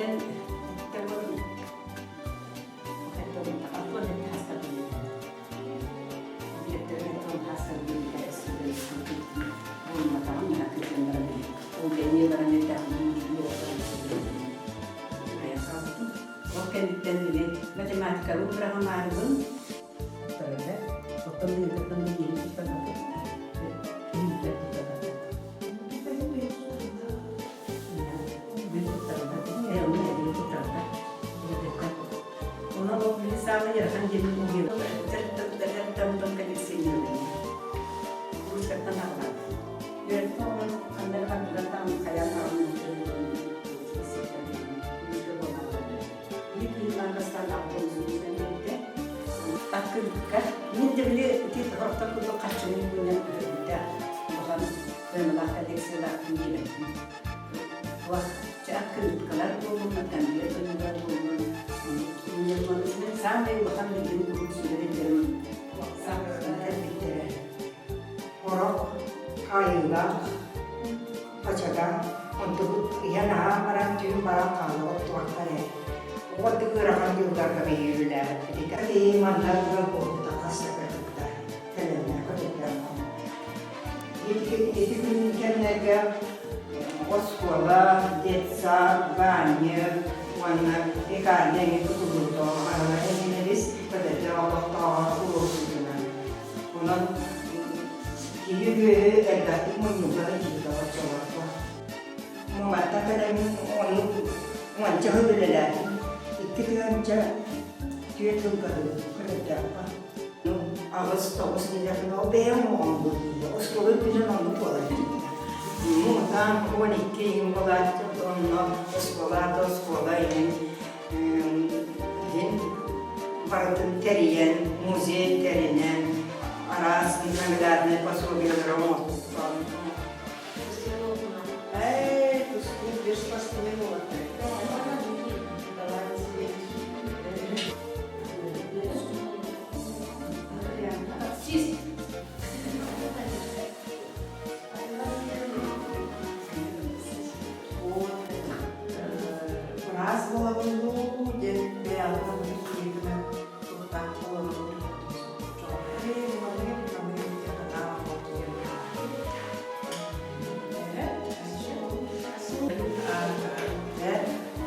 Ол кэнниттэн били математикабын быраҕымаарыбын оттон быһыытыттан билиини туттарбатым. Саамай ыарахан диэн дьарыктаммытым коллекционирование. Ручкаттан аҕалан. Үөрэтэн оҕолор ханна эрэ бардылар даҕаны хайаан даҕаны Аккырыкка мин да били ити орто курдук харчыны мунньан көрбүтэ улахан сыаналаах коллекциялаахпын диэбэппин. Туох чэ аккырыыккалар буоллуннар, конверт ойуулар буоллун, мунньан саамай улахан билигин куруук сүгэр илдьэрим кэлбиттэрэ. Орох хаайыылаах Хачата онтубут ыйан-аһаан баран түүн баран хааллыбыт туохтан ээ. Оҕо ытык ыарахан дьылларга биһиги үлэлээбиппит. Ити манна ыал буолбута хас да кыргыттар кэлэннэр көтүттэххэ. Ити, ити күн кэмнэргэ оскуола, детсад, баанньык уонна пекарня эҥин тутуллубута арала эҥинэбис көтөтө олохтооҕор туруорсуутунан. Онон киһи үөһү элбэхтик мунньуллан илдьибитэ оччолорго. Мантан кэлэммин оннук уонча сыл үлэлээтим. 2 тыһыынча 4 сылга көтөрдөөххө. 8-9 диэтэхпинэ, ол бэйэм оҕом буолуо. Оскуола үрдүнэн оннук буолар диэбитэ. Муҥутаан 12 иһин буолааччы, онно оскуола да оскуола иһин иһин барытын тэрийэн, музей тэринэн, араас нагляднай пособиелары оҥостон. Эй, тустуу беш спортсмен уолаттар. Таксист. Ыраас буолабын дуу диэн бэйэҕиттэн киһи гына туттаах буолабын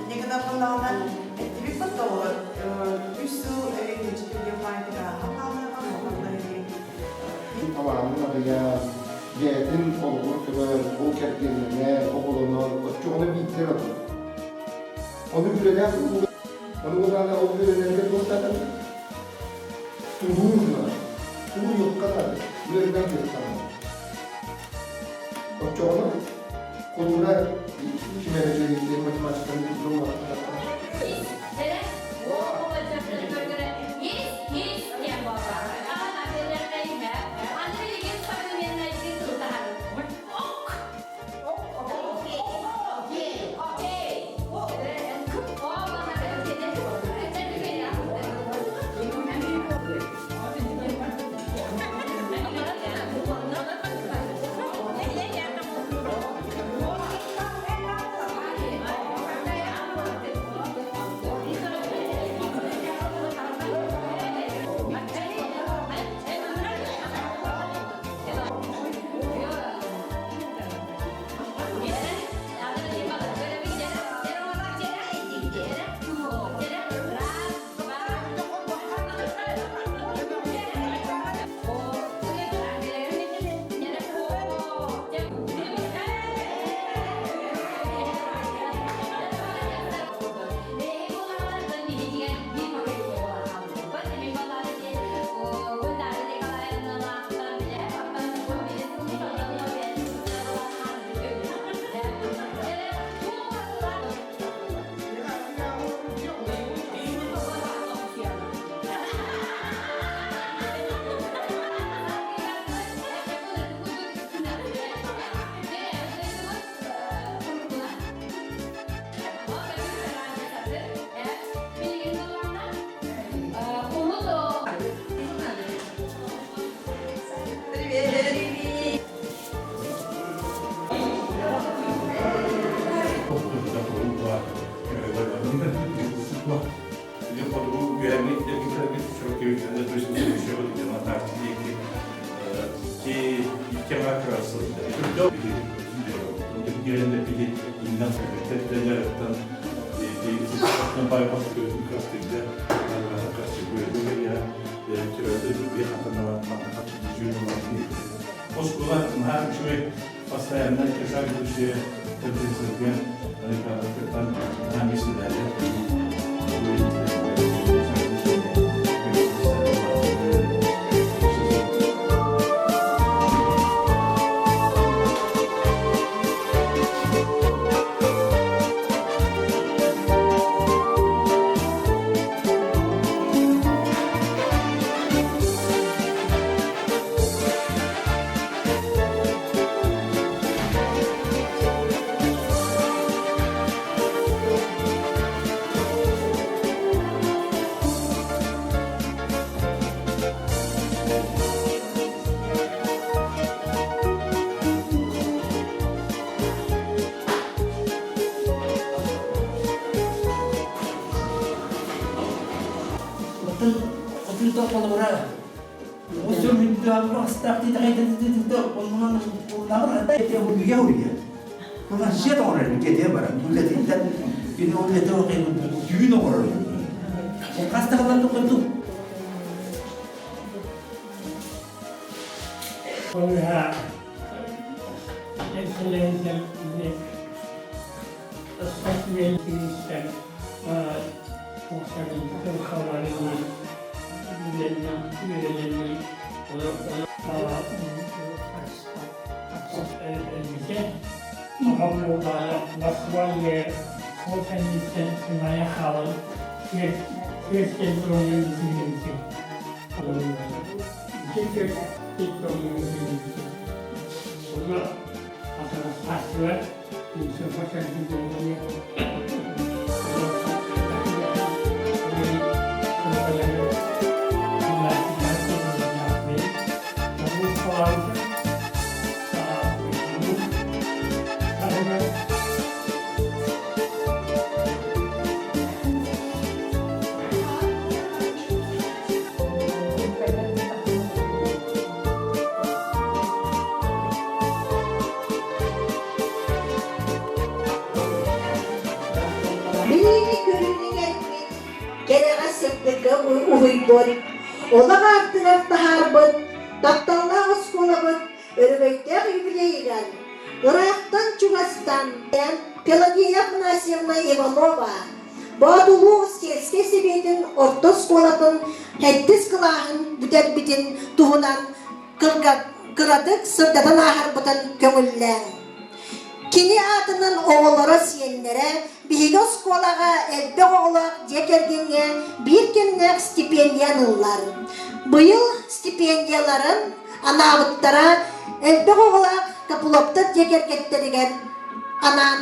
Инньэ гынан буоллаҕына, эттибит баттаҕылар 3 сыл электрическэй ааһан хаалыаҕа, Талаанын арыйан, бэйэтин олоҕун көрөн, ол кэргэннэнэр, оҕолонор, оччоҕуна биирдэр отун. Ону үлэлээх ону удаана ол үлэлэргэ туохтаатар тулуур тулуйуохха наада, үөрэнэн кыахтанар. Оччоҕуна кулуура ким эрэ дьиэ математиканы диплом Эбэтэр дьарыктан Оскуола наһаа үчүгэй постоянно шаг будущее кыттан Отун отун тоқолора Онуһа экселлентем Билиини көрүүнү кэрэҕэ сырдыкка уһуйбут, олох аартыгар таһаарбыт тапталлаах оскуолабыт өрөгөйдөөх юбилейыгар ыраахтан-чугастан Пелагея Афанасьевна Иванова Боотулуу сельскэй сэбиэтин орто оскуолатын сэттис кылааһын бүтэрбитин туһунан кыратык сырдатан ааһарбытын көҥүллээҥ. Кини аатынан оҕолоро, сиэннэрэ биһиги оскуолаҕа элбэх оҕолоох дьиэ кэргэҥҥэ биир кэмнээх стипендия аныыллар. Быйыл стипендияларын анаабыттара элбэх оҕолоох Копыловтар дьиэ кэргэттэригэр анаан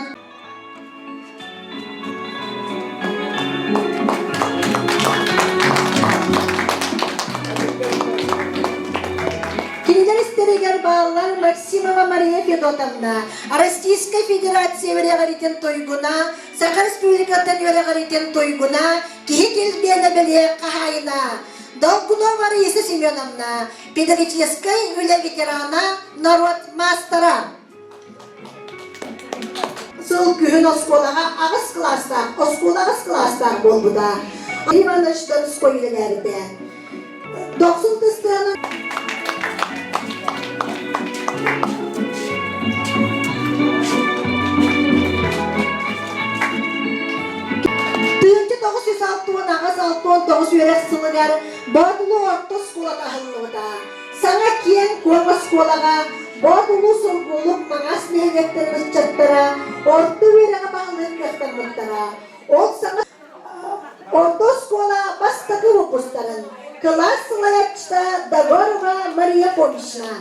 Кинилэр истэригэр бааллар Максимова Мария Федотовна, Российскай Федерация үөрэҕиритин туйгуна, Саха Республикатын үөрэҕиритин туйгуна, киһи килбиэнэ бэлиэ хаһаайына, Долгунова Раиса Семеновна, педагогическай үлэ ветерана, норуот маастара. Сыл күһүн оскуолаҕа аҕыс кылаастаах, оскуола аҕыс кылаастаах буолбута. Иванович Донской үлэлээбитэ. Дохсун тыстыаны Тыынча 968-69 үөрэх сылыгар Боотулуу орто оскуолата аһыллыбыта. Саҥа киэҥ-куоҥ оскуолаҕа Боотулуу Сургуулук Маҥаас нэһилиэктэрин ыччаттара орто үөрэҕи баһылыыр кыахтаммыттара. Ол саҥа орто оскуола бастакы выпустарын кылаас салайааччыта Догорова Мария Фомична.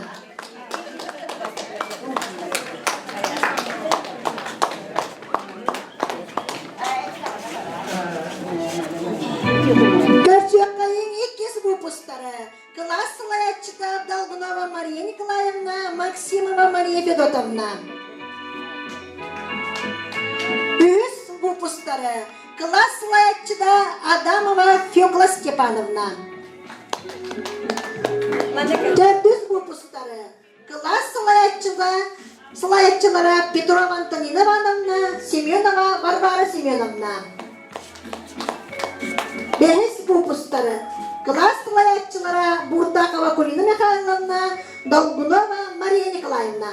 Көрсүөххэйиҥ иккис выпустары Кылаас салайааччыта Долгунова Мария Николаевна, Максимова Мария Федотовна. Үһүс выпустары кылаас салайааччыта Адамова Фекла Степановна. Төрдүс выпустары кылаас салайааччыта Салайааччылара Петрова Антонина Ивановна, Семенова Варвара Семеновна. Бэһис выпустары кылаас салайааччылара Бурдакова Кулина Михайловна, Долгунова Мария Николаевна.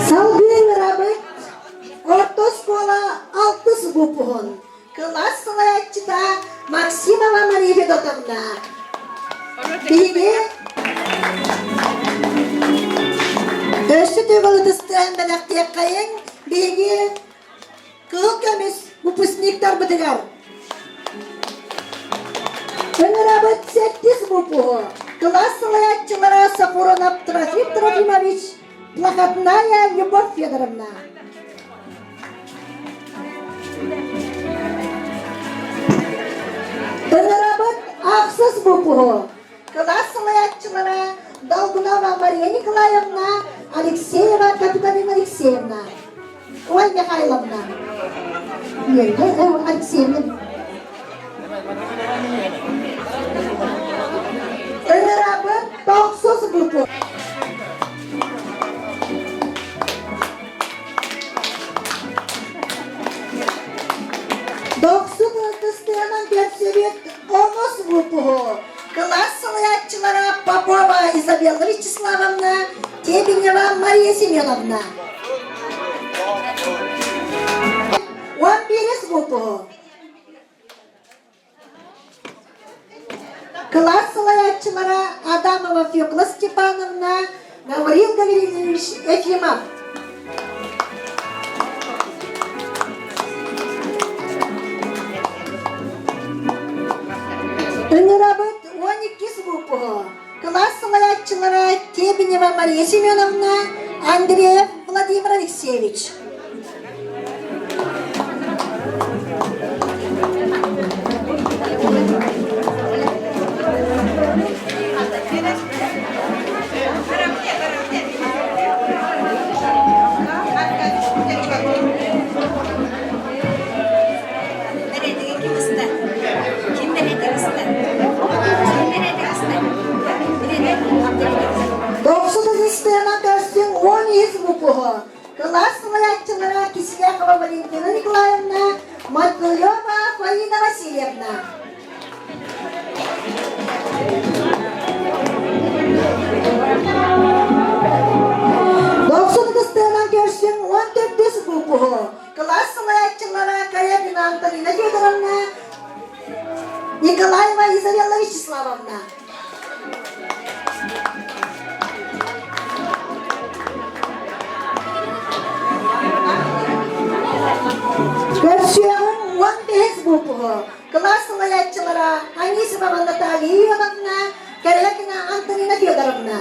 Салгыы ыҥырабыт орто оскуола алтыс выпуһун кылаас салайааччыта Максимова Мария Федотовна. Биһиги өссө төгүл ытыстыан бэлэхтиэххэйиҥ биһиги Кыһыл көмүс выпускниктарбытыгар Ыҥырабыт сэттис выпуһу кылаас салайааччылара Сафронов Трофим Трофимович, Плохотная Любовь Федоровна. Ыҥырабыт ахсыс выпуһу кылаас салайааччылара Долгунова Мария Николаевна, Алексеева Капиталина Алексеевна. Ой Михайловна. Алексеевна. Ыҥырабыт тохсус буту. Дохсун ытыстыынан көрсүбүт онус выпуһу кылаас салайааччылара Попова Изабелла Вячеславовна, Тебенева Мария Семеновна. 11 выпуһу Кылаас салайааччылара Адамова Фекла Степановна, Гаврил Гаврильевич Ефимов. Ыҥырабыт 12 выпуһу Кылаас салайааччылара Тебенева Мария Семеновна, Андреев Владимир Алексеевич. Дохсун ыстыана көрсүҥ 13 выпуһу кылаас салайааччылара Кисляхова Валентина Николаевна, Мотылева Фаина Васильевна. Дохсун ыстыанан көрсүҥ 14 выпуһу Кылаас салайааччылара Корягина Антонина Федоровна, Николаева Изабелла Вячеславовна. Көрсүөҕүҥ 15 выпуһу кылаас салайааччылара Анисимова Наталья Ивановна, Корягина Антонина Федоровна.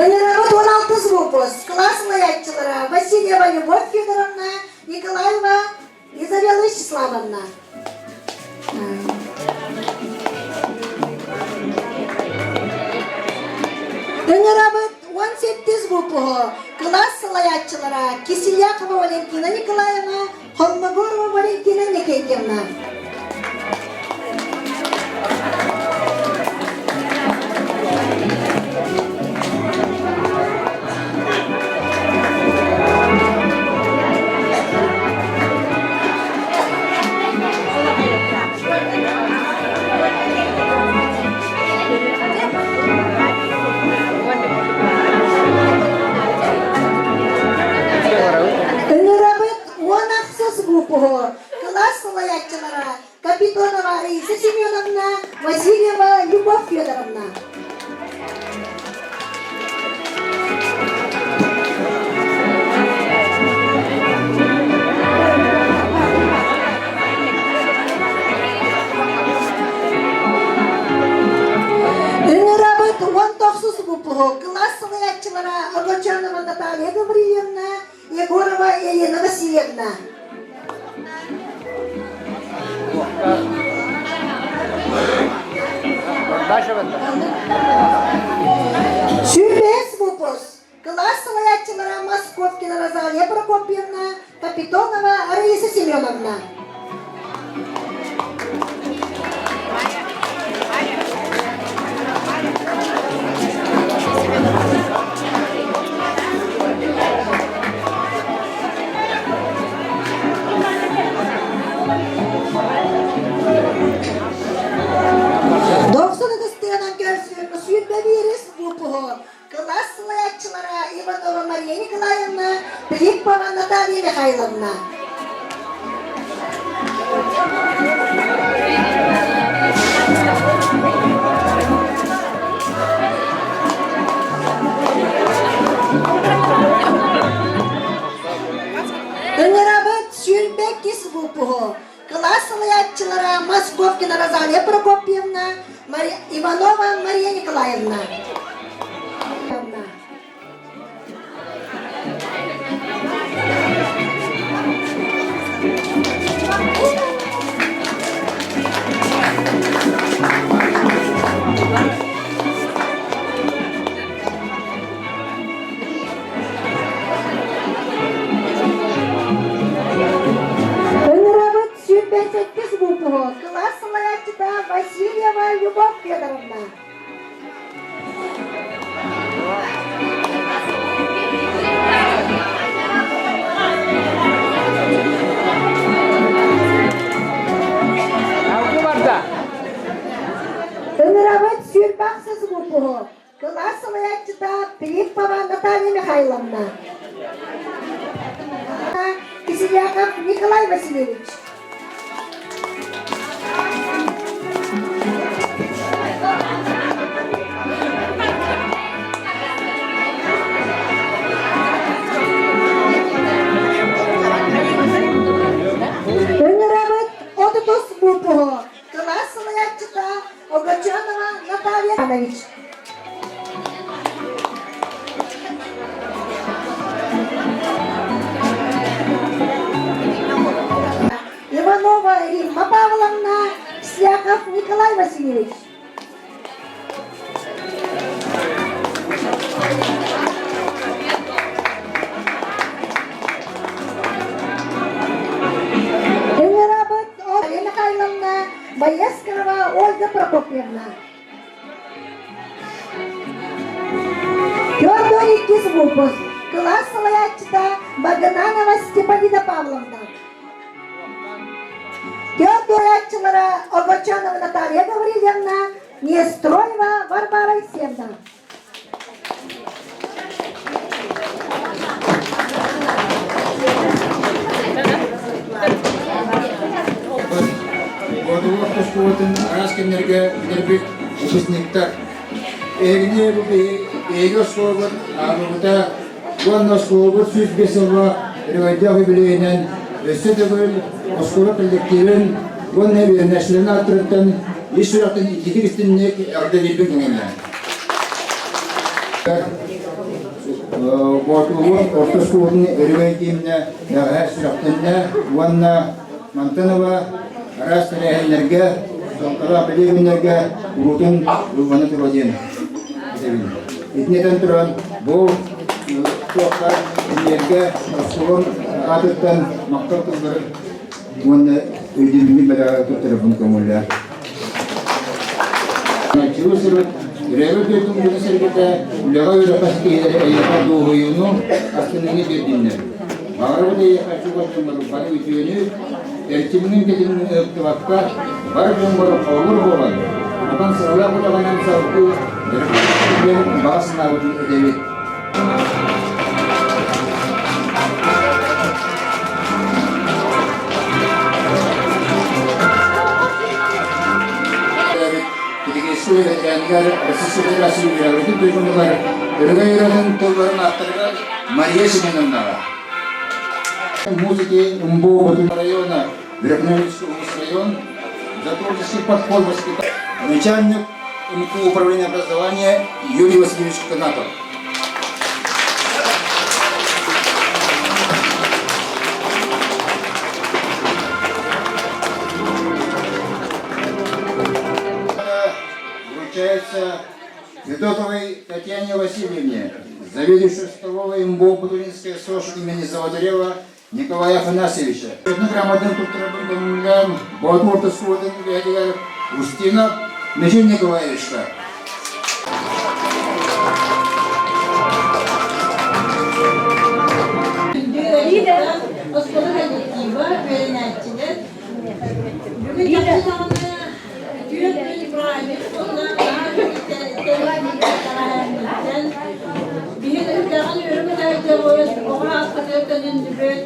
Ыҥырабыт 16 выпуск кылаас салайааччылара Васильева Любовь Федоровна, Николаева Изабелла Вячеславовна. Ыҥырабыт 18 выпуһу кылаас салайааччылара Киселякова Валентина Николаевна, Холмогорова Валентина Никитьевна. Раиса Семеновна, Васильева Любовь Федоровна. Ыҥырабыт уон тохсус выпуһу кылаас салайааччылара Огочонова Наталья Гаврильевна, Егорова Елена Васильевна. Сүүрбэһис выпуск. Кылаас салайааччылара Московкина Розалия Прокопьевна, Капитонова Раиса Семеновна. Дохсун ытыстыынан көрсүм сүүрбэ биирис выпуһу кылаас салайааччылара Иванова Мария Николаевна, Филиппова Наталья Михайловна. Ыҥырабыт 22 выпуһу кылаас салайааччылара Московкина Розалия Прокопьевна, Иванова Мария Николаевна. Ыҥырабыт 27 выпуһу кылаас салайааччыта Васильева Любовь Федоровна. Ыҥырабыт сүүрбэ ахсыс выпуһу кылаас салайааччыта Филиппова Наталья Михайловна. Киселяков Николай Васильевич. Ыҥырабыт отутус выпуһу кылаас салайааччыта Огочонова Наталья Иванович. Иванова Римма Павловна, Сяков Николай Васильевич. Ыҥырабыт Ольга Михайловна Боескорова Ольга Прокопьевна. Федор иккис выпуск. Кылаас салайааччыта Багынанова Степанида Павловна. Федорааччылара Огочонова Наталья Гаврильевна, Нестроева Варвара Алексеевна. Боотулуу оскуолатын араас кэмнэргэ бүтэрбит выпускниктар. Эһигини бу биһиги оскуолабыт аабыбыта уонна оскуолабыт 105 сылла өрөгөйдөөх үбүлүөйүнэн өссө төгүл оскуола коллективин уонна үөрэнээччилэрин ааттарыттан ис сүрэхтэн итиитик истинник эҕэрдэлиирбин көҥүллээн. Боотулуу орто оскуолатын өрөгөй киимнэ бэҕэһээ сүрэхтэннэ уонна мантан ыла араас тэрээһиннэргэ, суолталаах бэлиэ күннэргэ куруутун ыллана туруо диэн этэбин. Итини этэн туран, бу туохха кинилэргэ оскуолам аатыттан махтал тылларын уонна өйдөбүнньүк бэлэҕи туттарарбын көҥүллээх. Чугас сырыт, Үрээбит дойдум дьоно-сэргэтэ үлэҕэ үөрэххэ ситиһиилэри эйиэхэ дуоһуйууну, астыныыны тиэрдиннэр. Баҕарабыт эйиэхэ чугас дьоҥҥор бары үтүөнү, эрчимҥин тэтимҥин ыһыктыбакка, бар дьоҥҥор холобур буолан, атан сыралаах үлэҕинэн салгыы диэн баҕа санаабытын этэбит. оскуола бэтэрээнигэр Российскай Федерация үөрэҕирдин туйгунугар Өрөгөй ырыатын тылларын ааптарыгар Мария Семеновнаҕа. Музыки МБУ района, Верхневичский район, за творческий подход воспитания. Начальник МКУ управления образования Юрий Васильевич Канатов. Вручается Федотовой Татьяне Васильевне, заведующей столовой МБО Бутуринская СОЖ имени Золотарева Николая Афанасьевича. Грамотын туттарбын көҥүллээн Боотур тускуотун үлэһитигэр Устинов Михаил Николаевичка. Оскуола коллектива, үөрэнээччилэр бүгүн чахчы даҕаны үтүө күн праздник буолла тэрээһиниттэн биһиги үрдэҕин үөрүм үтээйдэ оҕо ааспатыгар төнүннүбүт.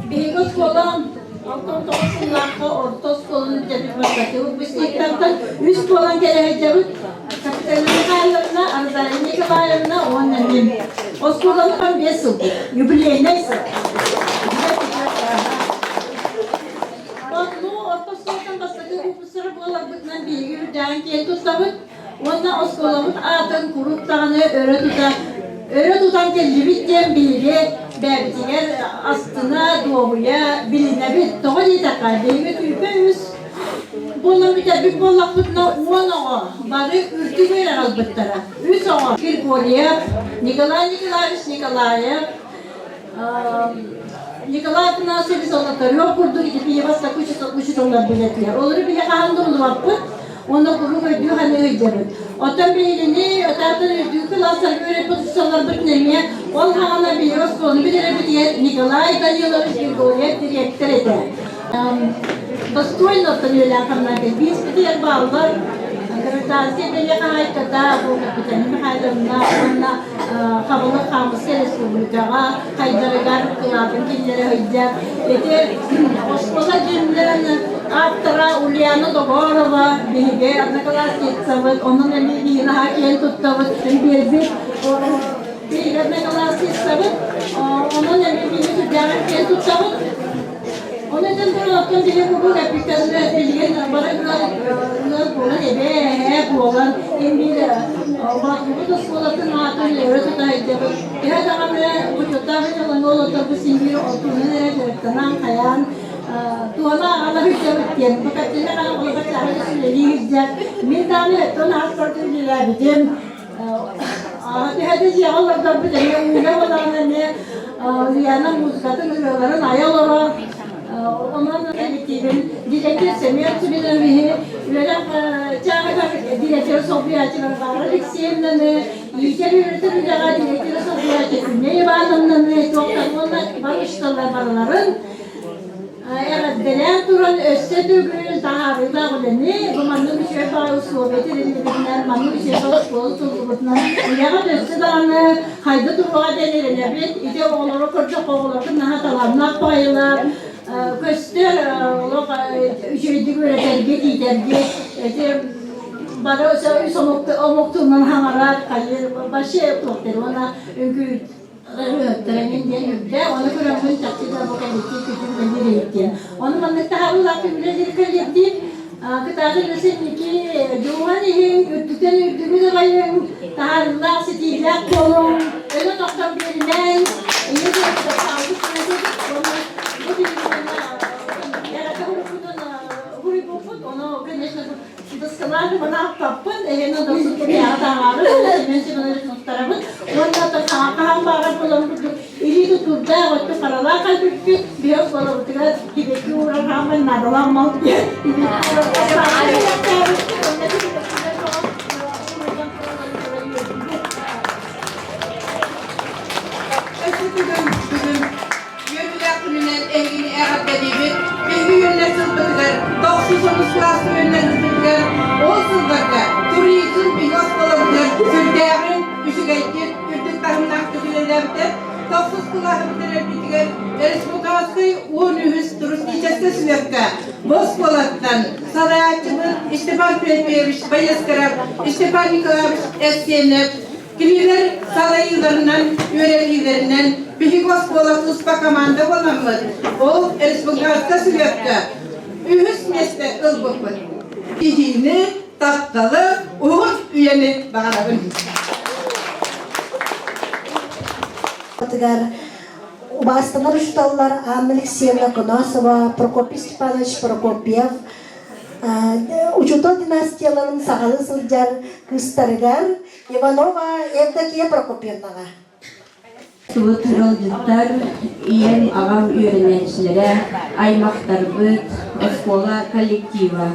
Биһиги оскуола 69 сыллаахха орто оскуоланы бүтэрбит бастакы выпускниктартан үс буолан кэлэ сылдьабыт. Капиталина Михайловна, Розалия Николаевна уонна мин. Оскуоланы 5 сыл, юбилейный сыл. Онну орто оскуолаттан бастакы выпустара буоларбытынан биһиги үрдээн киэн туттабыт. Уонна оскуолабыт аатын куруук даҕаны өрө тута өрө тутан кэллибит диэн биһиги бэйэбитигэр астына, дуоһуйа билинэбит. Тоҕо диэтэххэ, биһиги сүүрбэ үс буолан бүтэрбит буоллахпытына, 10 оҕо бары үрдүк үөрэх ылбыттара. Үс оҕо Григорьев, Николай Николаевич Николаев, Николай Афанасьевич Золотарев курдук ити бастакы учууталлар билэтилэр. Олору биһи хаһан да умнубаппыт уонна куруук өйдүү саныы сылдьабыт. Оттон биһигини отаатан үрдүкү кылаастарга үөрэппит учууталларбыт эмиэ ол хаҕана биһиги оскуоланы бүтэрэрбитигэр Николай Данилович Григорьев дириэктэр этэ. Достойно оттон үөлээх хамнаһы биэспитигэр бааллар гражданскай бэлиэ хаһаайката бу Капиталина Михайловна уонна Хабылык Хаамыска республикаҕа хайдарыгар кылаатын киллэрэ сылдьар. Ити оскуола гимнын автора Ульяна Догорова биһиги одноклассницабыт, онон эмиэ биһиги наһаа киэн туттабыт, биэрбит биһиги одноклассницабыт, онон эмиэ биһиги сүрдээҕин киэн туттабыт. Оны этэн туран, оттон биһи куруук эппиттэринэ, билигин бары ыал ыал буолан, эбээ, эһээ буолан, ин биир Улаатыбыт оскуолатын аатын өрө тута сылдьабыт. Төһө даҕаны учуоттаах дьылаҥа олордорбут син биир отунан эрэ дьарыктанан, хайаан туона аҕала сылдьабыт диэн. Бу картина хаһан чааһы үлэлии сылдьар. Мин даҕаны оттон ааспарга үлэлээбитим. Төһө да дьиэҕэ олордорбут эмиэ ууга буолаҕына эмиэ Ульяна музыкатын ырыаларын айа олорор. Онон коллективин директор Семен Семеновиһы, үөрэх чааһыгар директор солбуйааччы Варвара Алексеевнаны, иитэр үөрэтэр үлэҕэ директор солбуйааччы Күннэй Ивановнаны, туохтан уонна бары учууталлар барыларын Эҕэрдэлээн туран өссө төгүл таһаарыылаах үлэни, бу маннык үчүгэй баҕайы условия тэриллибитинэн, маннык үчүгэй баҕайы оскуола тутуллубутунан үлэҕит өссө даҕаны хайда туруоҕа диэн эрэнэбит. Ити оҕолору көрдөххө оҕолоргут наһаа талааннаах баҕайылар, көстөр олох үчүгэйдик үөрэтэргит, иитэргит, ити бары үс омук тылынан хаҥарар, хайыр, вообще туох уонна үҥкүү ырыаттарыҥын диэн үрдээх, ону көрөммүн чахчы да бу коллектив күтүн үлэлиир эбит диэн. Ону маннык таһаарыылаах үлэлиир коллектив кытаатыр инники дьулуһан иһиҥ, үрдүктэн үрдүгү дабайыҥ, таһаарыылаах, ситиилээх буолуҥ, өлө тохтон биэримэҥ, ийэ бу ону, конечно, Досконально манааппаппын, эһэни досут кэтэҕэ таһаары, Семен Семенович туттарабын. Уонна хаһан баҕар буолан курдук илии тутуурдаах, өттө харалаах өлбүппүт, биһи оскуолабытыгар тибэкки уурар хаамай наадалаах мал диэн Өссө бүгүн бүгүн Үөрүүлээх күнүнэн эһигини эҕэрдэлиибит! Биһиги үөрэнэр сылбытыгар, тохсус онус кылаас үөрэнэрбитигэр ол сылларга туризм биһиги оскуолабытыгар сүрдээҕин үчүгэйдик, үрдүк таһымнаахтык үлэлээбитэ. Тохсус кылааһы бүтэрэрбитигэр Республиканскай 13 туристическай сүлэккэ бу оскуолаттан салайааччыбыт Степан Петрович Боескаров, Степан Николаевич Эстенев кинилэр салайыыларынан, үөрэтиилэринэн биһиги оскуола туспа команда буоламмыт, ол республиканскай сүлэккэ үһүс миэстэ ылбыппыт. Киһини тапталы, уһун үйэни баҕарабын. Убаастанар учууталлар Анна Алексеевна Коносова, Прокопий Степанович Прокопьев учуутал династияларын саҕалыы сылдьар кыыстарыгар Иванова Евдокия Прокопьевнаҕа. Субут ыалдьыттар, ийэм, аҕам үөрэнээччилэрэ, аймахтарбыт, оскуола коллектива.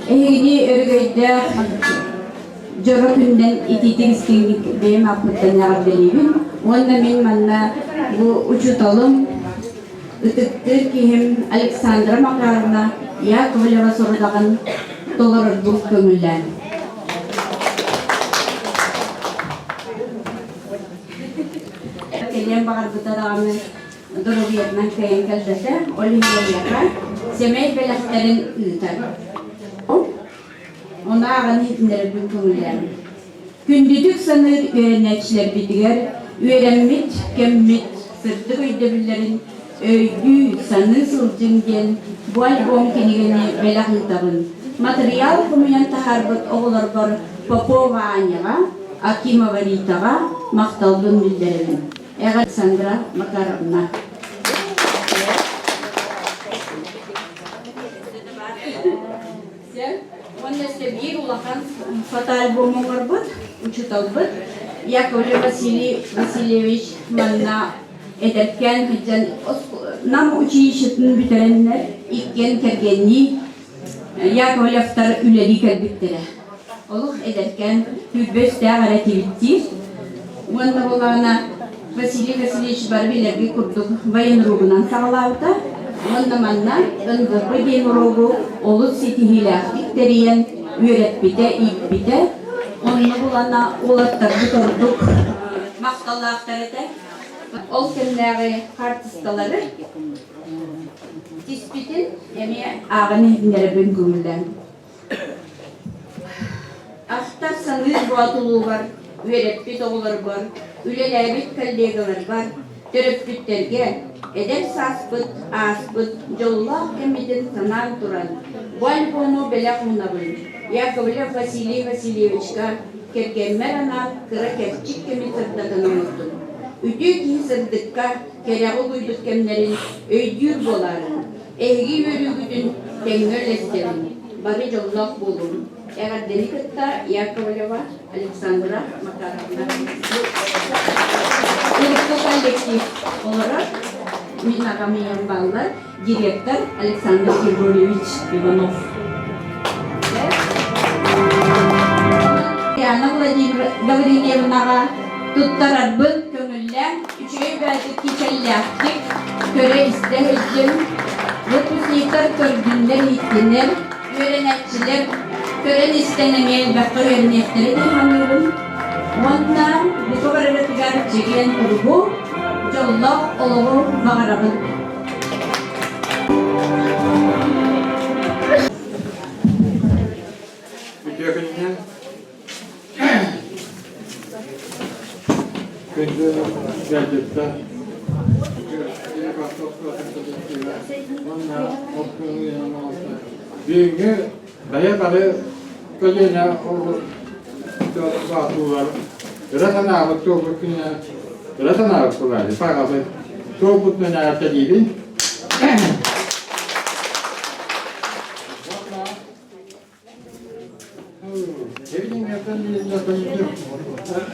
Эһигини өрөгөйдөөх дьоро күнүнэн итиитик истиҥник бэйэм ааппыттан эҕэрдэлиибин уонна мин манна бу учууталым, ытыктыыр киһим Александра Макаровна Яковлева сорудаҕын толорорбун көҥүллээн. Кэлиэн баҕарбыта даҕаны доруобуйатынан кыайан кэлбэтэ, ол иһин эйиэхэ сэмэй бэлэхтэрин ыытар. Ону ааҕан иһитиннэрэрбин көҥүллээммит. Күндүтүк саныыр үөрэнээччилэрбитигэр үөрэммит кэммит сырдык өйдөбүллэрин өйдүү, саныы сылдьыҥ диэн бу альбом кинигэни бэлэх ыытабын. Матырыйаал хомуйан таһаарбыт оҕолорбор Попова Аняҕа, Акимова Ритаҕа махталбын биллэрэбин. Александра Макаровна. Уонна өссө биир улахан фотоальбом оҥорбут учууталбыт Яковлев Василий Васильевич манна эдэркээн сылдьан Нам училищетын бүтэрэннэр иккиэн кэргэннии Яковлевтар үлэлии кэлбиттэрэ. Олох эдэркээн түүрбэ үстээх эрэ этибит Уонна буоллаҕына Василий Васильевич бары билэргэ курдук военругунан саҕалаабыта уонна манна НВП диэн уруогу олус ситиһиилээхтик тэрийэн үөрэппитэ, ииппитэ. Онно булана уолаттарбыт ордук махталлаахтар этэ. Ол кэмнээҕи хаартыскалары тиспитин эмиэ ааҕан иһитиннэрэбин көҥүллээн. Ахтар саныыр боотулуубар, үөрэппит оҕолорбор, үлэлээбит коллегаларбар, төрөппүттэргэ эдэр сааспыт ааспыт дьоллоох кэммитин санаан туран, бу альбому бэлэх уунабын. Яковлев Василий Васильевичка кэргэммэр анаан кыра кэрчик кэми сырдатан оҥордум. Үтүө киһи сырдыкка, кэрэҕэ угуйбут кэмнэрин өйдүүр буолаарыҥ. Эһиги үөрүүгүтүн тэҥҥэ үллэстэбин, бары дьоллоох буолуҥ. Эҕэрдэни кытта Яковлева Александра Макаровна. Урукку коллектив олорор, мин аҕам ийэм бааллар, директор Александр Григорьевич Иванов. Яна Владимир Гаврильевнаҕа туттарарбын көҥүллээн үчүгэй бэйэтик кичэллээхтик көрө-истэ сылдьыҥ. Выпускниктар көрдүннэр-иһиттиннэр, үөрэнээччилэр көрөн-истэн эмиэ элбэххэ үөрэниэхтэрэ дии саныыбын. Уонна бука барыгытыгар чэгиэн туругу, дьоллоох олоҕу баҕарабын. Үтүө күнүнэн Күндү ыалдьыттар, Бүгүҥҥү бэйэ бары көлүөнэ баатуулар ыра санаабыт туолбут күнэ ыра санаабыт кулаали паҕабыт туолбут күнэ тэриибин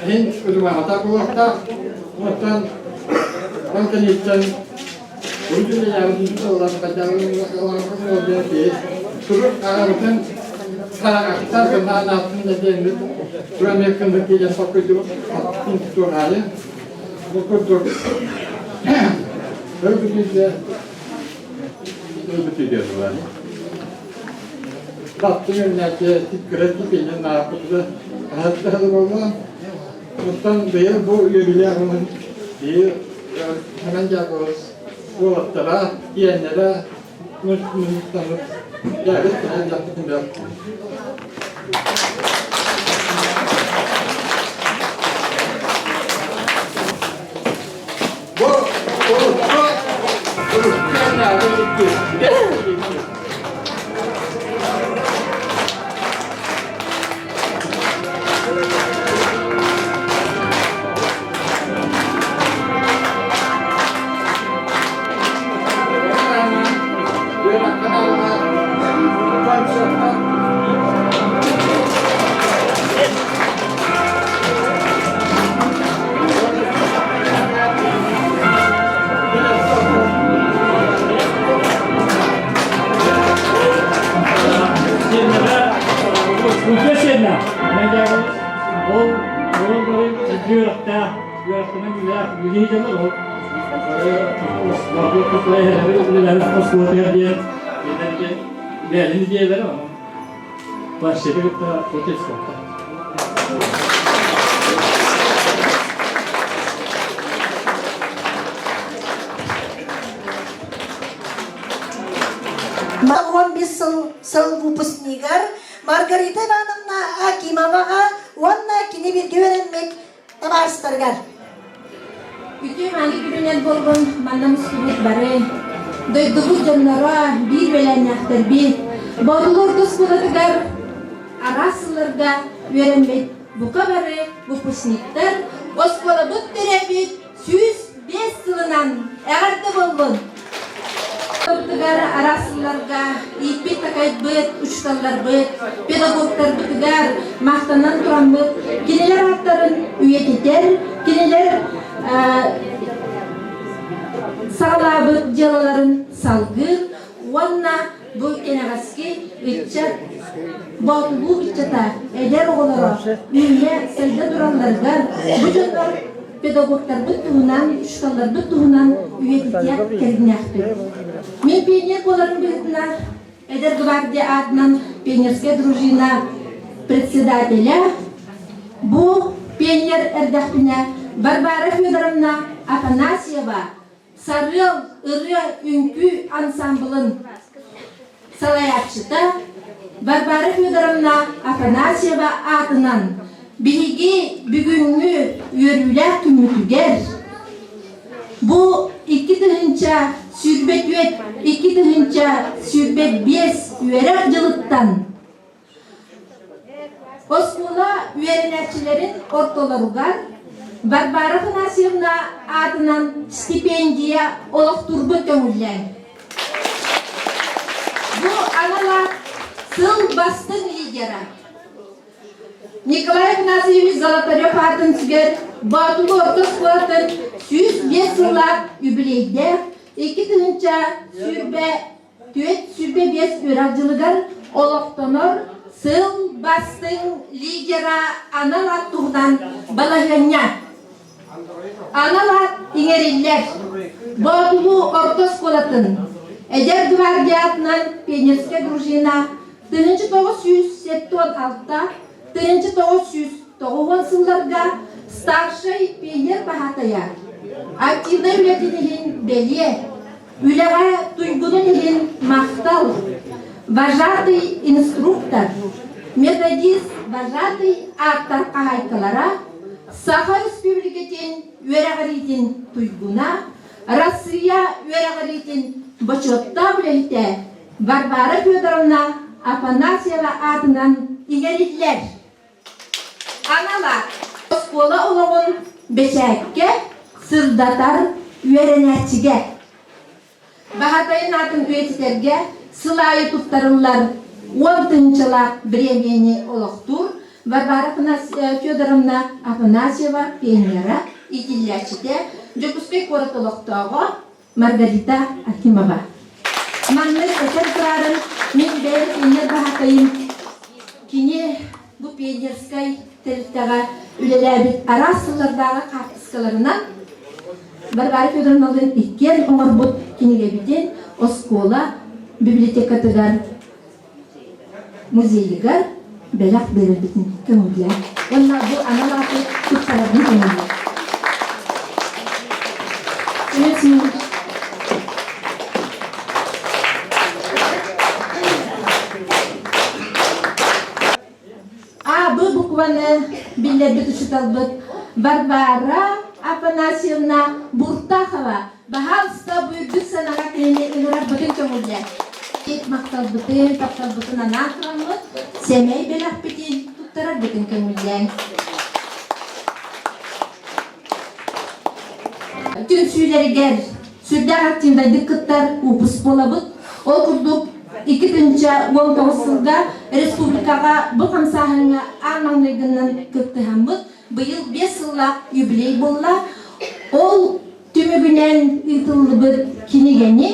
Иһин удумаҕата буолуохтаах. Оттон ол кэнниттэн Турук аҕабытын сааҕахтар гынаан аатын дэтиэммит туран кынды киирэн соккуйдубут аттын туораайы бу курдук өлбүтүдэ өлбүтүдэ Таттың өрнәче тиккирэ типинен нааппытыда аһаттаһы буолла. Оттон бэйэ бу үөрүүлээх ылын бии. Ханан Дьякобус уолаттара, иэннэрэ мунньустаммыт дьээбит кэлэн дьахтытын бэл. Бу урукку урукку икки Үтүө сиэннэ, ол ол үөрэхтээх, үөрэхтэнэн үлээх үлэһит дьоннор ол оскуолатыгар диэн бэйэлэрин идиэйэлэрэ онон планшеты кытта протестовка. Малгон бис сыл, сыл выпускнигар Маргарита Ивановна Акимоваҕа уонна кини бииргэ үөрэммит табаарыстарыгар. Үтүө мааны күнүнэн буоллун, манна мустубут бары дойдубут дьонноро, биир үөлээннээхтэрбит, Боотулуу орто оскуолатыгар араас сылларга үөрэммит бука бары выпускниктар оскуолабыт төрөөбүт 105 сылынан эҕэрдэ буоллун! Бытыгар араас сылларга ииппит-такайбыт учууталларбыт, педагогтарбытыгар махтанан тураммыт, кинилэр ааттарын үйэтитэр, кинилэр саҕалаабыт дьыалаларын салгыыр уонна бу кэнэҕэски ыччат Боотулуу ыччата, эдэр оҕолоро үүнэ сайда туралларыгар бу дьоннор педагогтарбыт туһунан, учууталларбыт туһунан үйэтитиэх кэргинээхпит. Мин пионер буоларым быһыытынан Эдэр гвардия аатынан пионерская дружина председателя бу пионер эрдэхпинэ Варвара Федоровна Афанасьева Сарыал ырыа-үҥкүү ансамблын салайааччыта Варвара Федоровна Афанасьева аатынан биһиги бүгүҥҥү үөрүүлээх күммүтүгэр бу 2024 2025 үөрэх дьылыттан Оскуола үөрэнээччилэрин ортолоругар Варвара Афанасьевна аатынан стипендия олохтуурбут көҥүллээн. Бу анал аат сыл бастыҥ лидера Николай Афанасьевич Золотарев аатын сүгэр Боотулуу орто оскуолатын 105 сыллаах үбүлүөйдээх 2020 425 үөрэх дьылыгар олохтонор сыл бастыҥ лидера анал аат туһунан балаһыанньа. Анал аат иҥэриллэр. Боотулуу орто оскуолатын Эдэр гвардиятынан пионерская дружина 1976 1990 сылларга старшай пионер баһаатайа активнай үлэтин иһин бэлиэ Үлэҕэ туйгунун иһин махтал! Вожатый инструктор, методист вожатый ааттар хаһаайкалара, Саха Республикатын үөрэҕириитин туйгуна, Россия үөрэҕириитин бочуоттаах үлэһитэ Варвара Федоровна Афанасьева аатынан иҥэриллэр. Анала оскуола олоҕун бэчээккэ сырдатар үөрэнээччигэ. Баһатайын аатын үйэтитэргэ сыл аайы туттарыллар уон тыһыынчалаах бириэмийэни олохтуур Варвара Федоровна Афанасьева пионера, иитиллээччитэ, Дьокуускай куорат олохтооҕо Маргарита Акимова. Маннык этэр турарын мин бэйэм пионер баһаатайым кини бу пионерскай тэрилтэҕэ үлэлээбит араас сыллардааҕы хаартыскаларынан Варвара Федоровналыын иккиэн оҥорбут кинигэбитин оскуола библиотекатыгар музейыгар бэлэх биэрэрбитин көҥүллээн уонна бу анал ааты туттарарбын көҥүллээн. Семен Семенович. А, Б букваны биллэрбит учууталбыт Варвара Афанасьевна Буртахова баһаалыста бу үрдүк санаҕа кинини ыҥырарбытын көҥүллэ. Махталбытын, тапталбытын анаан тураммыт, сэмэй бэлэхпитин туттарарбытын көҥүллээн. Түмсүүлэригэр сүрдээх активнайдык кыттар выпуск буолабыт. Ол курдук 2019 сылга республикаҕа бу хамсааһыҥҥа аан маҥнайгынан кыттыһаммыт быйыл 5 сыллаах юбилей буолла. Ол түмүгүнэн ыытыллыбыт кинигэни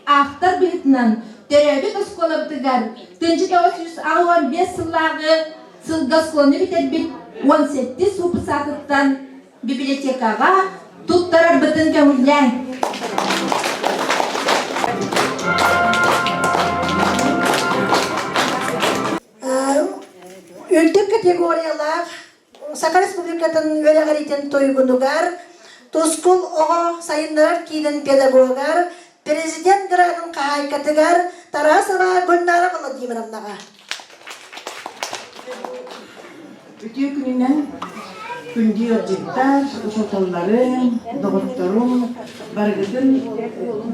автор быһыытынан төрөөбүт оскуолабытыгар 1965 сыллааҕы сылга оскуоланы бүтэрбит 17 выпускниктан библиотекаҕа туттарарбытын көҥүллээҥ. Үрдүк категориялаах Саха Республикатын үөрэҕириитин туйгунугар, Тускул оҕо сайыннарар киинин педагогар, президент гранын хаһаайкатыгар Тарасова Гульнара Владимировнаҕа. Үтүө күнүнэн күндү ыалдьыттар, учууталларым, доҕотторум, барыгытын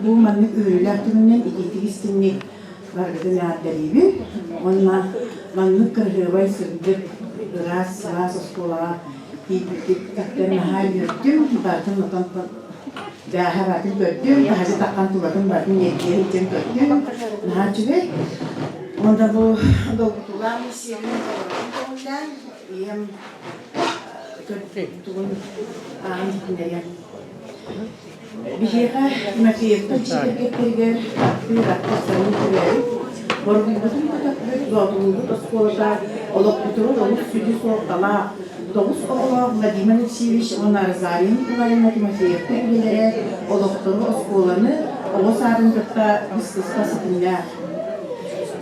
бу маннык үөрүүлээх күнүнэн итиитик истиҥник барыгытын эҕэрдэлиибин уонна маннык кыраһыабай сырдык, ыраас, сылаас оскуолаҕа тиийбиппиттэн наһаа үөрдүм, барытын отон бээһэ барытын көрдүм, таһырдьа таххан тулатын барытын ньиргийэн илдьэн көрдүм, наһаа үчүгэй. Уонна бу долгутуулаах миссияны толорорун көҥүллээн, ийэм тугун ааҕан иһитиннэриэм. Биһиэхэ Тимофеевтар дьиэ кэргэттэригэр таптыыр аттар саныы төрөөбүт, борбуйбутун көтөхпүт Боотулуубут оскуолата олохпутугар олус сүдү суолталаах тоҕус оҕолоох Владимир Алексеевич уонна Розалия Николаевна Тимофеевтар үлэлэрэ олохтору оскуоланы оҕо саадын кытта быстыспат ситимнээх.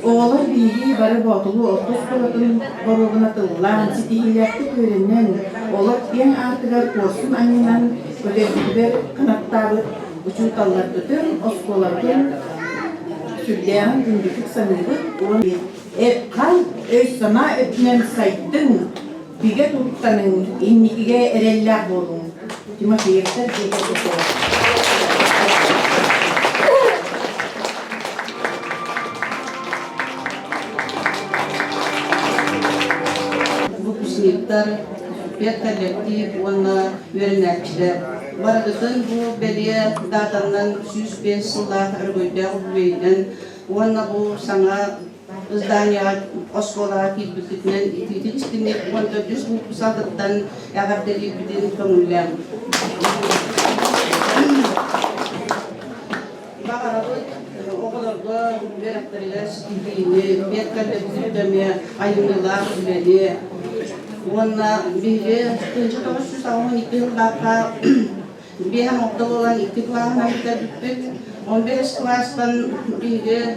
Оҕолор биһиги бары Боотулуу орто оскуолатын боруогун атыллаан, ситиһиилээхтик үөрэнэн, олох киэҥ аартыгар куорсун анньынан көтөрбүтүгэр кынаттаабыт учууталларбытын, оскуолабытын сүрдээҕин күндүтүк саныыбыт уонна эт-хаан, өй-санаа өттүнэн сайдыҥ, бигэ туруктаныҥ, инникигэ эрэллээх буолуҥ. Тимофеевтар дьиэ кэргэттэрэ. Выпускниктар, педколлектив уонна үөрэнээччилэр барыгытын бу бэлиэ даатанан 105 сыллаах өрөгөйдөөх үбүлүөйүнэн уонна бу саҥа изданияҕа оскуолаҕа киирбиккитинэн итиитик истиҥник уонна төрдүс выпускниктан эҕэрдэлиирбитин көҥүллээҥ. Баҕарабыт оҕолорго үөрэхтэригэр ситиһиини, педколлектив эмиэ айымньылаах үлэни уонна биһиги 1982 сыллаахха биэһэн орто буолан икки кылааһынан бүтэрбиппит. 15 кылаастан биһиги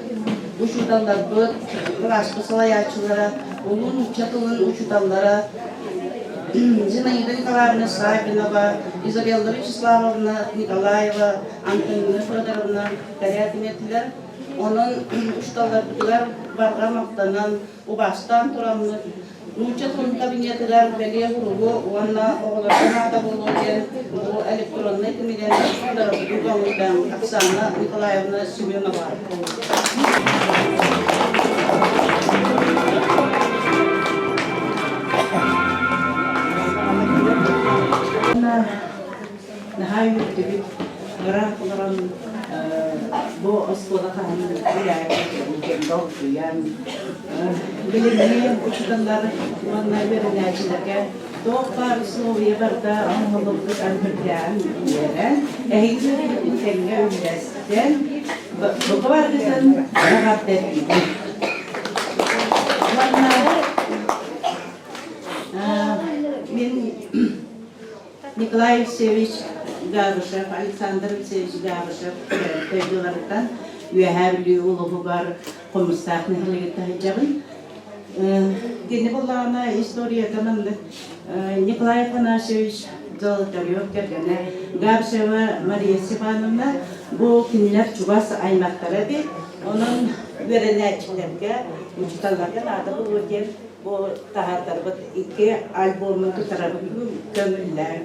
учууталларбыт, кылааспыт салайааччылара, улуу нуучча тылын учууталлара Зинаида Николаевна Саввинова, Изабелла Вячеславовна Николаева, Антонина Федоровна Корякина этилэр. Онон учууталларбытыгар барҕа махтанан, убаастаан тураммыт, нуучча тылын кабинетыгар бэлиэ уругу уонна оҕолорго наада буолуо диэн бу электроннай кинигэни туттарарбытын көҥүллээн Оксана Николаевна Семенова. Наһаа үөрдүбүт. Ыраах олорон бу оскуола хаһан үлэлээбит долгуйан билиҥҥи учууталлар уонна үөрэнээччилэргэ туох баар условия барыта оҥоһуллубут ангырдааҕын үөрэн, эһиги тэҥҥэ үллэстэн, бука барыгытын эҕэрдэлиибин. Уонна мин Николай Алексеевич Габышев, Александр Алексеевич Габышев дойдуларыттан Үөһээ Бүлүү улууһугар Хомустаах нэһилиэгиттэн сылдьабын. Кини буоллаҕына историята маннык Николай Афанасьевич Золотарев кэргэнэ Габышева Мария Степановна бу кинилэр чугас аймахтара эбит. Онон үөрэнээччилэргэ, учууталларга наада буолуо диэн бу таһаартарбыт икки альбомун тутарабыт көҥүллээн.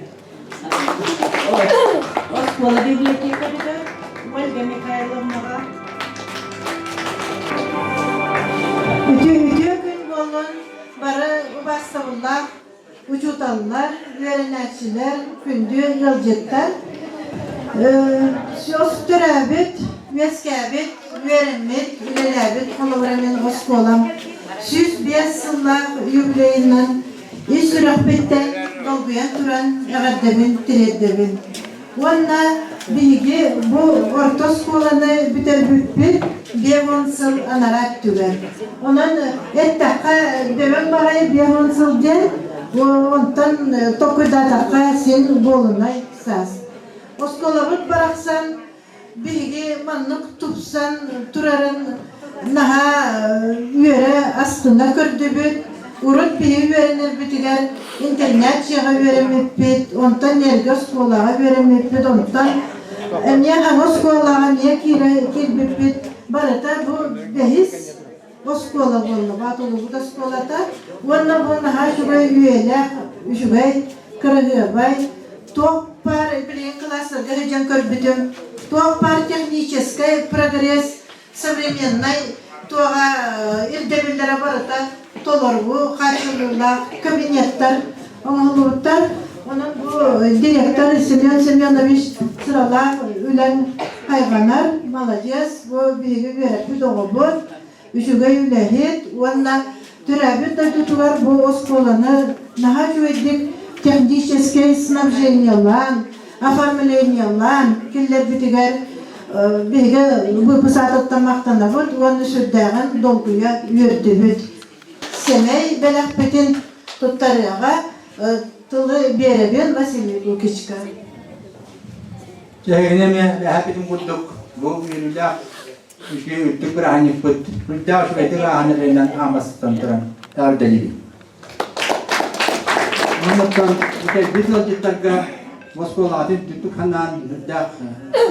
Оскуола библиотекарыгар Ольга Михайловнаҕа Үтүө үтүө күн буоллун бары убаастабыллаах учууталлар, үөрэнээччилэр, күндү ыалдьыттар. Сос төрөөбүт, үөскээбит, үөрэммит, үлэлээбит холобура мин оскуолам 105 сыллаах юбилейынан ис сүрэхпиттэн долгуйан туран эҕэрдэбин тириэрдэбин. Уонна биһиги бу орто оскуоланы бүтэрбиппит биэс сыл анараа өттүгэр. Онон эттэххэ, дөбөҥ баҕайы 50 сыл диэн, онтон толкуйдаатахха син буолунай саас. Оскуолабыт барахсан биһиги маннык тупсан турарын наһаа үөрэ астына көрдүбүт. Урут биһиги үөрэнэрбитигэр интернат дьиэҕэ үөрэммиппит, онтон эргэ оскуолаҕа үөрэммиппит, онтон эмиэ хаҥа оскуолаҕа эмиэ киирбиппит. Барыта бу бэһис оскуола буолла, Баатылыбыт оскуолата. Уонна бу наһаа үчүгэй үйэлээх, үчүгэй, кыраһыабай, туох баар билигин кылаастарга сылдьан көрбүтүм, туох баар техническэй прогресс, современнай туоҕа ирдэбиллэрэ барыта толору хааччыллыылаах кабинеттар оҥоһуллубуттар. Онон бу директор Семен Семенович сыралаах үлэн хайҕанар, маладьыас, бу биһиги үөрэппит оҕобут, үчүгэй үлэһит уонна төрөөбүт дойдутугар бу оскуоланы наһаа үчүгэйдик техническэй снабжениелаан, оформлениелаан киллэрбитигэр биһиги выпуск махтанабыт уонна сүрдээҕин долгуйа үөрдүбүт. Сэмэй бэлэхпитин туттарыаҕа тылы биэрэбин Василий Лукичка. Эһигини эмиэ эһэпитин курдук бу үөрүүлээх үчүгэй үрдүк бырааһынньыкпыт үрдээх үчүгэйдик ааһан эрэринэн аамастан туран эҕэрдэлиибин. Оннуттан кэлбит ыалдьыттарга оскуолаҕытын үрдүктүк санаан үрдээх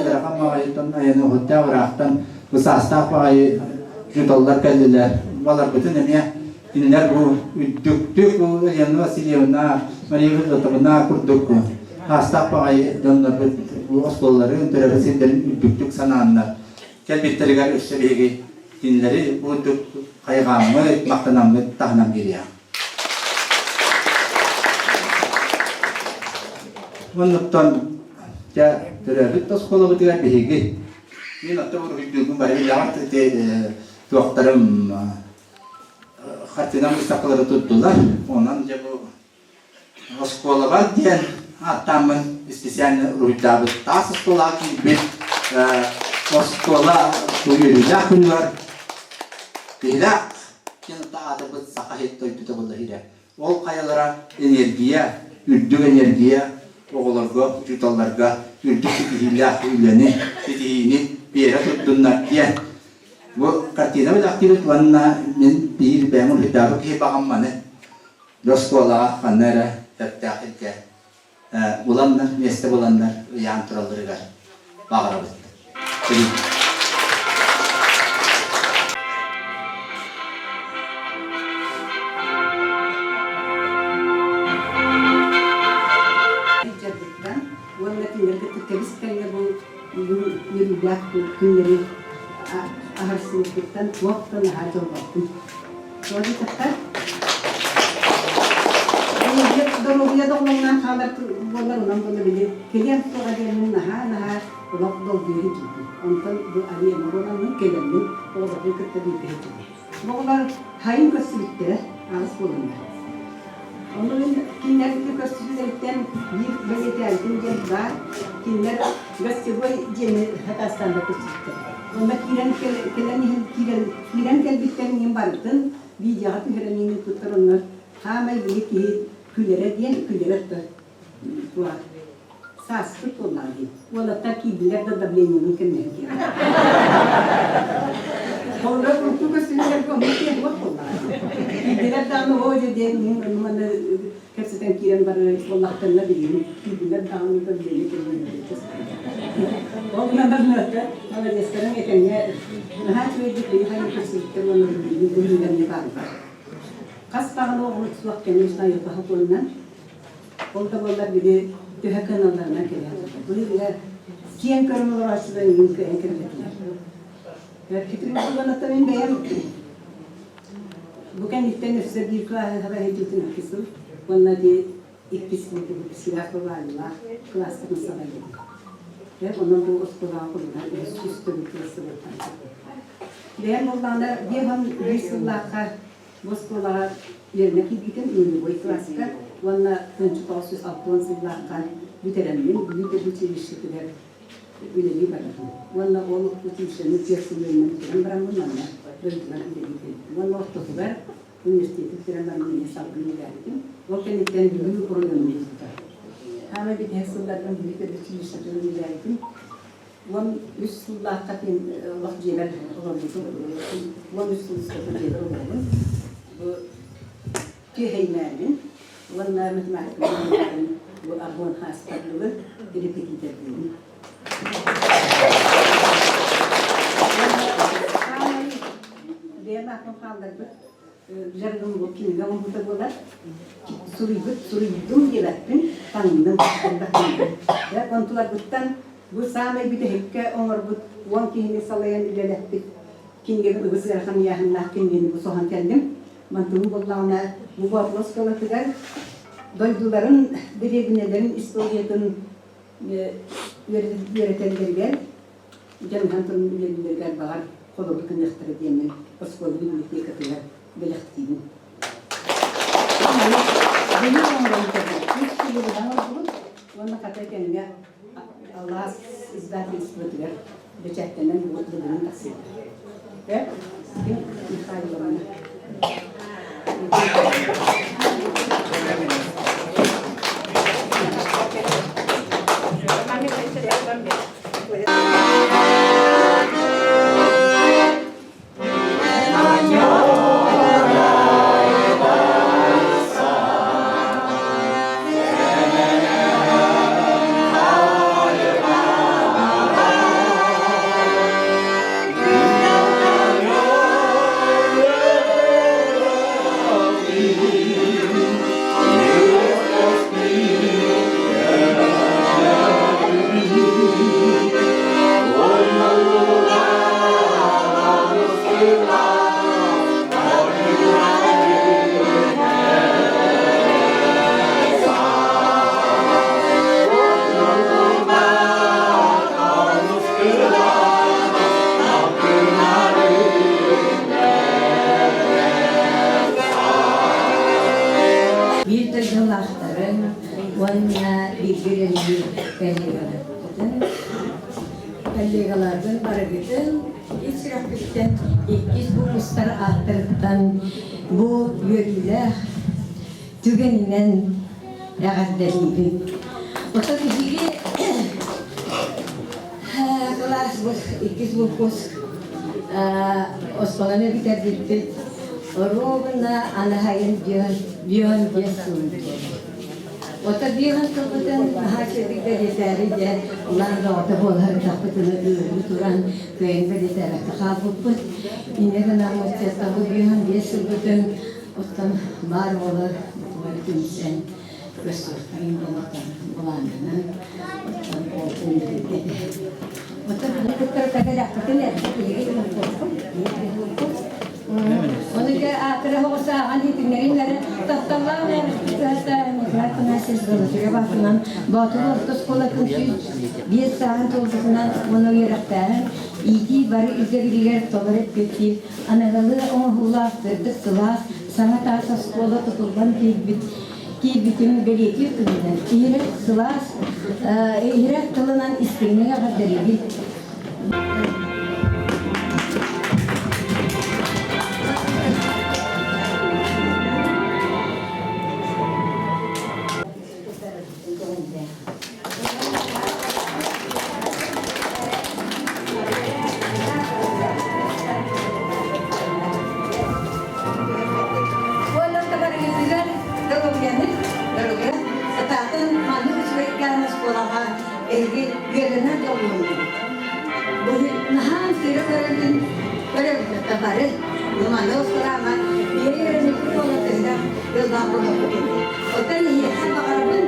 ыарахан баҕайыттан айаны уһуттаах ыраахтан бысаастаах баҕайы учууталлар кэллилэр. Баларбытын эмиэ кинилэр бу үрдүктүк бу Елена Васильевна, Мария Федотовна курдук аастаах баҕайы дьоннорбут бу оскуолаларын, төрөөбүт сирдэрин үрдүктүк санааннар кэлбиттэригэр өссө биһиги кинилэри бу үрдүк хайҕааммыт, махтанаммыт таһынан биэриэх. Оннуттан дьэ төрөөбүт оскуолабытыгар биһиги мин оттон уруһуйдуурбун бары билэҕит ити туохтарым хартыына быыстапкалары туттулар. Онон дьэ бу оскуолабар диэн ааттааммын специально уруһуйдаабыт таас оскуолаҕа киирбит оскуола үөрүүлээх күнүгэр биһилэх диэн аатырбыт саха иһит дойдута буолла иһирэ. Ол хайалара энергия, үрдүк энергия оҕолорго, учууталларга үрдүк ситиһиилээх үлэни, ситиһиини биэрэ турдуннар диэн Бу картина бэлэхтиибит уонна мин биир бэйэм уруһуйдаабыт киһи баҕам маны оскуолаҕа ханна эрэ сөптөөх сиргэ буланнар, миэстэ буланнар ыйаан туралларыгар баҕарабыт. Уонна кинилэр кытта кэбис-тэҥҥэ бу үөрүүлээх күннэри аһарсыбыппыттан туох да наһаа дьоллоохпун. Тоҕо диэтэххэ, доруобуйа доҕолоҥноон хаалар буоллар, онон буолла били кэлиэм суоҕа диэммин наһаа-наһаа олох долгуйа сылдьыбытым. Онтон бу арыйама буоламмын кэлэммин оҕолорбун кытта бииргэ сылдьыбытым. Бу оҕолор хайын көрсүбүттэрэ аҕыс буоланнар. Ону мин кинилэргэ көрсүбүлэриттэн биир бэлиэтээбитим диэн баар, кинилэр гостевой дьиэни хатаастаан да көрсүбүттэр. Онно киирэн кэлэн иһэн киирэн киирэн кэлбиттэрин иһин барытын видеоҕа түһэрэн иһин ыыппыттар онно хаамай били киһи күлэрэ диэн күлэрэ Сааспыт буоллаҕа дии. Уолаттар киирдилэр да давлениеларын кэмнэһэн киирэр. Холобура, урукку көстүүлэргэ оннук диэн туох буоллаҕа. Киирдилэр даҕаны оо дьэ диэн мин манна Кэпсэтэн киирэн барыы буоллахтарына билигин киирдилэр даҕаны да билиэни кэлбит. Ол гынан баран маладьыастарыҥ этэҥҥэ наһаа үчүгэйдик били хайа көрсүбүттэр уонна билигин быһыыларыҥа бааллар. Хас даҕаны оҕолор суох конечно айылҕа сокуонунан. Ол да буоллар били төһө кыаналларынан кэлэн быһыыга киэҥ көрөн олорооччулар иҥин кыайан кэлбэтилэр. Китин мин бэйэм Бу кэнниттэн өссө биир кылааһы салайааччытын икки сыл уонна ити иккис силээх бабаайылаах кылаастарын салайбытым. Дьэ, онон бу оскуолаҕа холуна үһүс үс төгүл кылассыбыттан Бэйэм буоллаҕына 51 сыллаахха бу оскуолаҕа үөрэнэ киирбитим нулевой кылааска уонна 1960 сыллаахха бүтэрэммин Бүлүү педучилищетыгар үлэлии барбытым. Уонна ол училищены түөрт сыл үөрэнэн бүтэрэн бараммын манна дойдубар үлэлии кэлбитим. Уонна ортотугар университеты бүтэрэн бараммын эмиэ салгыы үлэлээбитим. Ол кэнниттэн Бүлүү оройуонун булбута. Хаамай бүтэһик сылларбын Бүлүү педучилищетыгар үлэлээбитим. 13 сыллаахха олох дьиэбэр олорбутум. 13 сыл устата дьиэбэр олоробун. Бу түөһэймээрбин уонна математикабын бу аргон хаастардыбын репетитордуубун. Бэйэм ааппын хаалларбыт дьарыгым бу кинигэ оҥоһуута буолар. Суруйбут суруйдум диэбэппин, таҥынным, элбэх Онтуларбыттан бу саамай бүтэһиккэ оҥорбут 10 киһини салайан үлэлэппит кинигэбин ыбыс ыарахан ыйааһыннаах кинигэни бу соһон кэллим. Мантыҥ буоллаҕына бу Боотулу оскуолатыгар дойдуларын дэриэбинэлэрин историятын үөрэтэллэригэр дьаныһан туран үлэлииллэригэр баҕар холобур гыныахтара диэммин оскуола библиотекатыгар бэлэхтиибин. Быйыл оҥорон көрбүт, үс сылы быһа оҥордубут уонна хата кэмҥэ Алаас издательствотыгар бэчээттэнэн былырыын тахсыбыта. Михайловна. Биир дойдулаахтарын уонна бииргэ үлэлиир коллегаларбытын, коллегаларбын барыгытын ис сүрэхпиттэн иккис выпустар ааттарыттан бу үөрүүлээх түгэнинэн эҕэрдэлиибин. Оттон биһиги кылаас иккис выпуск оскуоланы бүтэрбиппит ровно анаһайын бион диэн сылын Ото биэҕин тылбытын наһаа үчүгэйдик бэлиэтээри дьэ улаан бөҕөтө буолар ытахпытына ыарыы туран кыайан бэлиэтээбэккэ хаалбыппыт. Инньэ гынан бу 55 сылбытын оттон баар буолар бары түмсэн көрсүөхтэрин буолуохтарын былааннанан оттон ол этэ. Оттон кыттар кэлэхпитин эрдэ биһиги ыһыахпыт, Ону дьэ аатыра оҕусааҕан иитиннэриннэрэ тапталлаах кыһата Николай Афанасьевич Золотарев аатынан Боотур орто оскуолатын 105 сааһын туолбутунан уонна үөрэхтээһин иитии бары ирдэбилигэр толору эппиэттиир аныгылыы оҥоһуулаах сырдык сылаас саҥа таас оскуола тутуллан киирбит киирбитин бэлиэтиир күнүнэн иһирэх сылаас иһирэх тылынан истиҥник эҕэрдэлиибит. Уонна барыгытыгар доруобуйаны. Наһаа сыра көрөбүн, көрөбүн бары. Маны оскуолаҕа биһиги үөрэммиппит буолла төһөлөөх дьоллоох буолуохпут эбит. Оттон эһиэхэ баҕарабын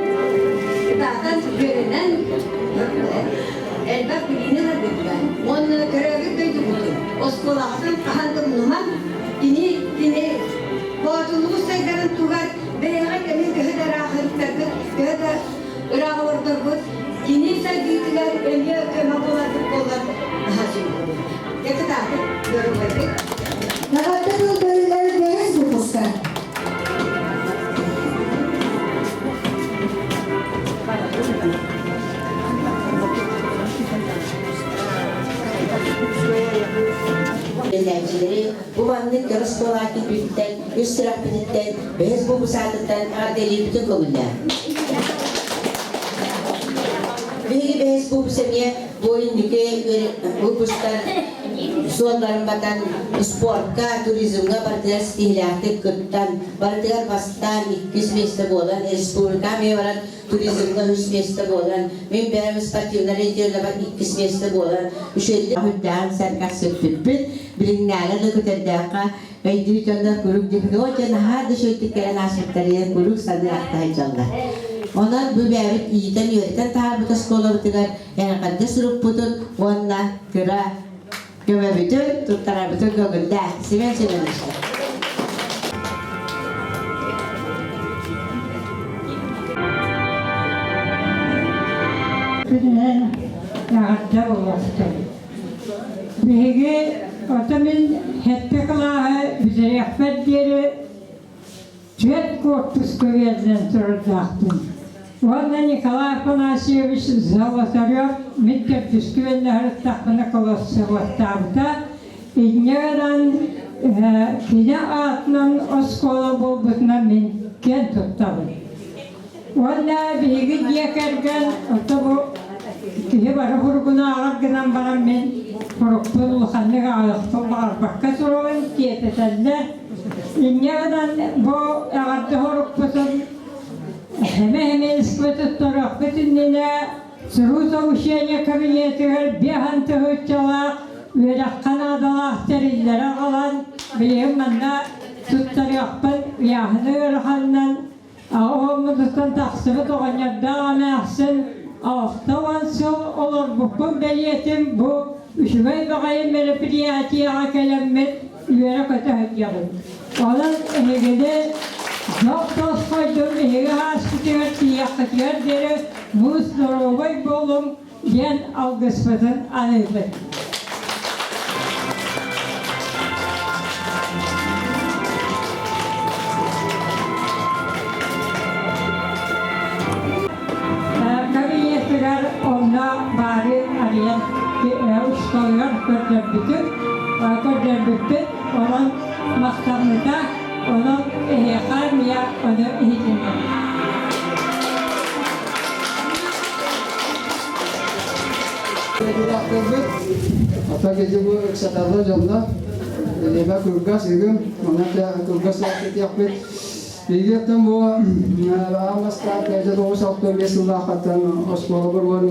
кытаатан үөрэнэн элбэх билиини ыларгытыгар уонна төрөөбүт дойдубутун оскуолаҕытын хаһан да умнумаҥ. Кини кини Боотулуу сайдарын туһугар бэйэҕэ кэмин төһө да ыраахырыттаргыт, төһө да ыраах олордоргут, кини сайдыытыгар эмиэ көмө буоларгыт буоллар наһаа үчүгэй буолуо. Дьэ кытаатыҥ, доруобайгыт. Эҕэрдэ тыл бэриллэр бэһис выпуска. Үлэлээччилэри бу маннык кэрэ оскуола киирбититтэн, үс сүрэхпититтэн, бэһис бубусаатыттан эҕэрдэлиирбитин көҥүллээх. Биһиги бэһис бубус эмиэ буойунньуке выпустар суолларын батан спортка, туризмҥа барытыгар ситиһилээхтик кыттан, барытыгар бастаан иккис миэстэ буолан, республика эмиэ баран туризмҥа үс миэстэ буолан, мин бэйэм спортивнай регионнабар иккис миэстэ буолан, үчүгэйдик үрдээн сэргэхсиппиппит, билиҥнээҕи да көтөрдөөххө өйдүүр дьоннор куруук диплом дьэ наһаа да үчүгэйдик кэлэн ааспыттарыгар куруук саныы ахта сылдьаллар. Онон бу бэйэбит иитэн-үөрэтэн таһаарбыт оскуолабытыгар эҕэрдэ сурукпутун уонна кыра көмөбүтүн туттарабытын көҥүллээ. Семен Семенович. Күнүнэн эҕэрдэ буолуохтун. Биһиги ото мин сэттэ кылааһы бүтэриэхпэр диэри түөрт куорпуска үөрэнэн турардаахпын. Уонна Николай Афанасьевич Золотарев мин төрдүскэ үөрэнэ сырыттахпына колоссоваттаабыта. Инньэ гынан кини аатынан оскуола буолбутунан мин киэн туттабын. Уонна биһиги дьиэ кэргэн ото бу киһи бары бургунааҕар гынан баран мин бурукпун улаханнык аҕыахпын баҕарбакка турабын тиэтэтэллэр. Инньэ гынан бу эҕэрдэ сорукпутун эмэ-эмэ искэ туттарыахпыт иннинэ Сыруу совещание кабинетыгар биэһэн тыһыынчалаах үөрэххэ наадалаах тэриллэри аҕалан билигин манна туттарыахпын ыйааһыны ыараханынан Оҕоммутуттан тахсыбыт оҕонньордоох эмээхсин 60 сыл олорбуппун бэлиэтим бу үчүгэй баҕайы мероприятиеҕа кэлэммит үөрэ-көтө сылдьабын. Онон эһигини дьол тосхойдум биһиги ааспытыгар тиийиэххитигэр диэри муус доруобай буолуҥ диэн алгыспытын аныыбыт. Кабинетыгар онно баары арыйан усталыгар көрдөрбүтүм, көрдөрбүппүт, онон махтаммыта, онон эһиэхэ эмиэ ону иһитиннэрбит. Ата киһи бу ыксаталла дьонно Леба кылгас ыгым, онон кылгас саатытыахпыт. Биһигиттэн бу аан бастаан 965 сыллаахтан оскуола боруон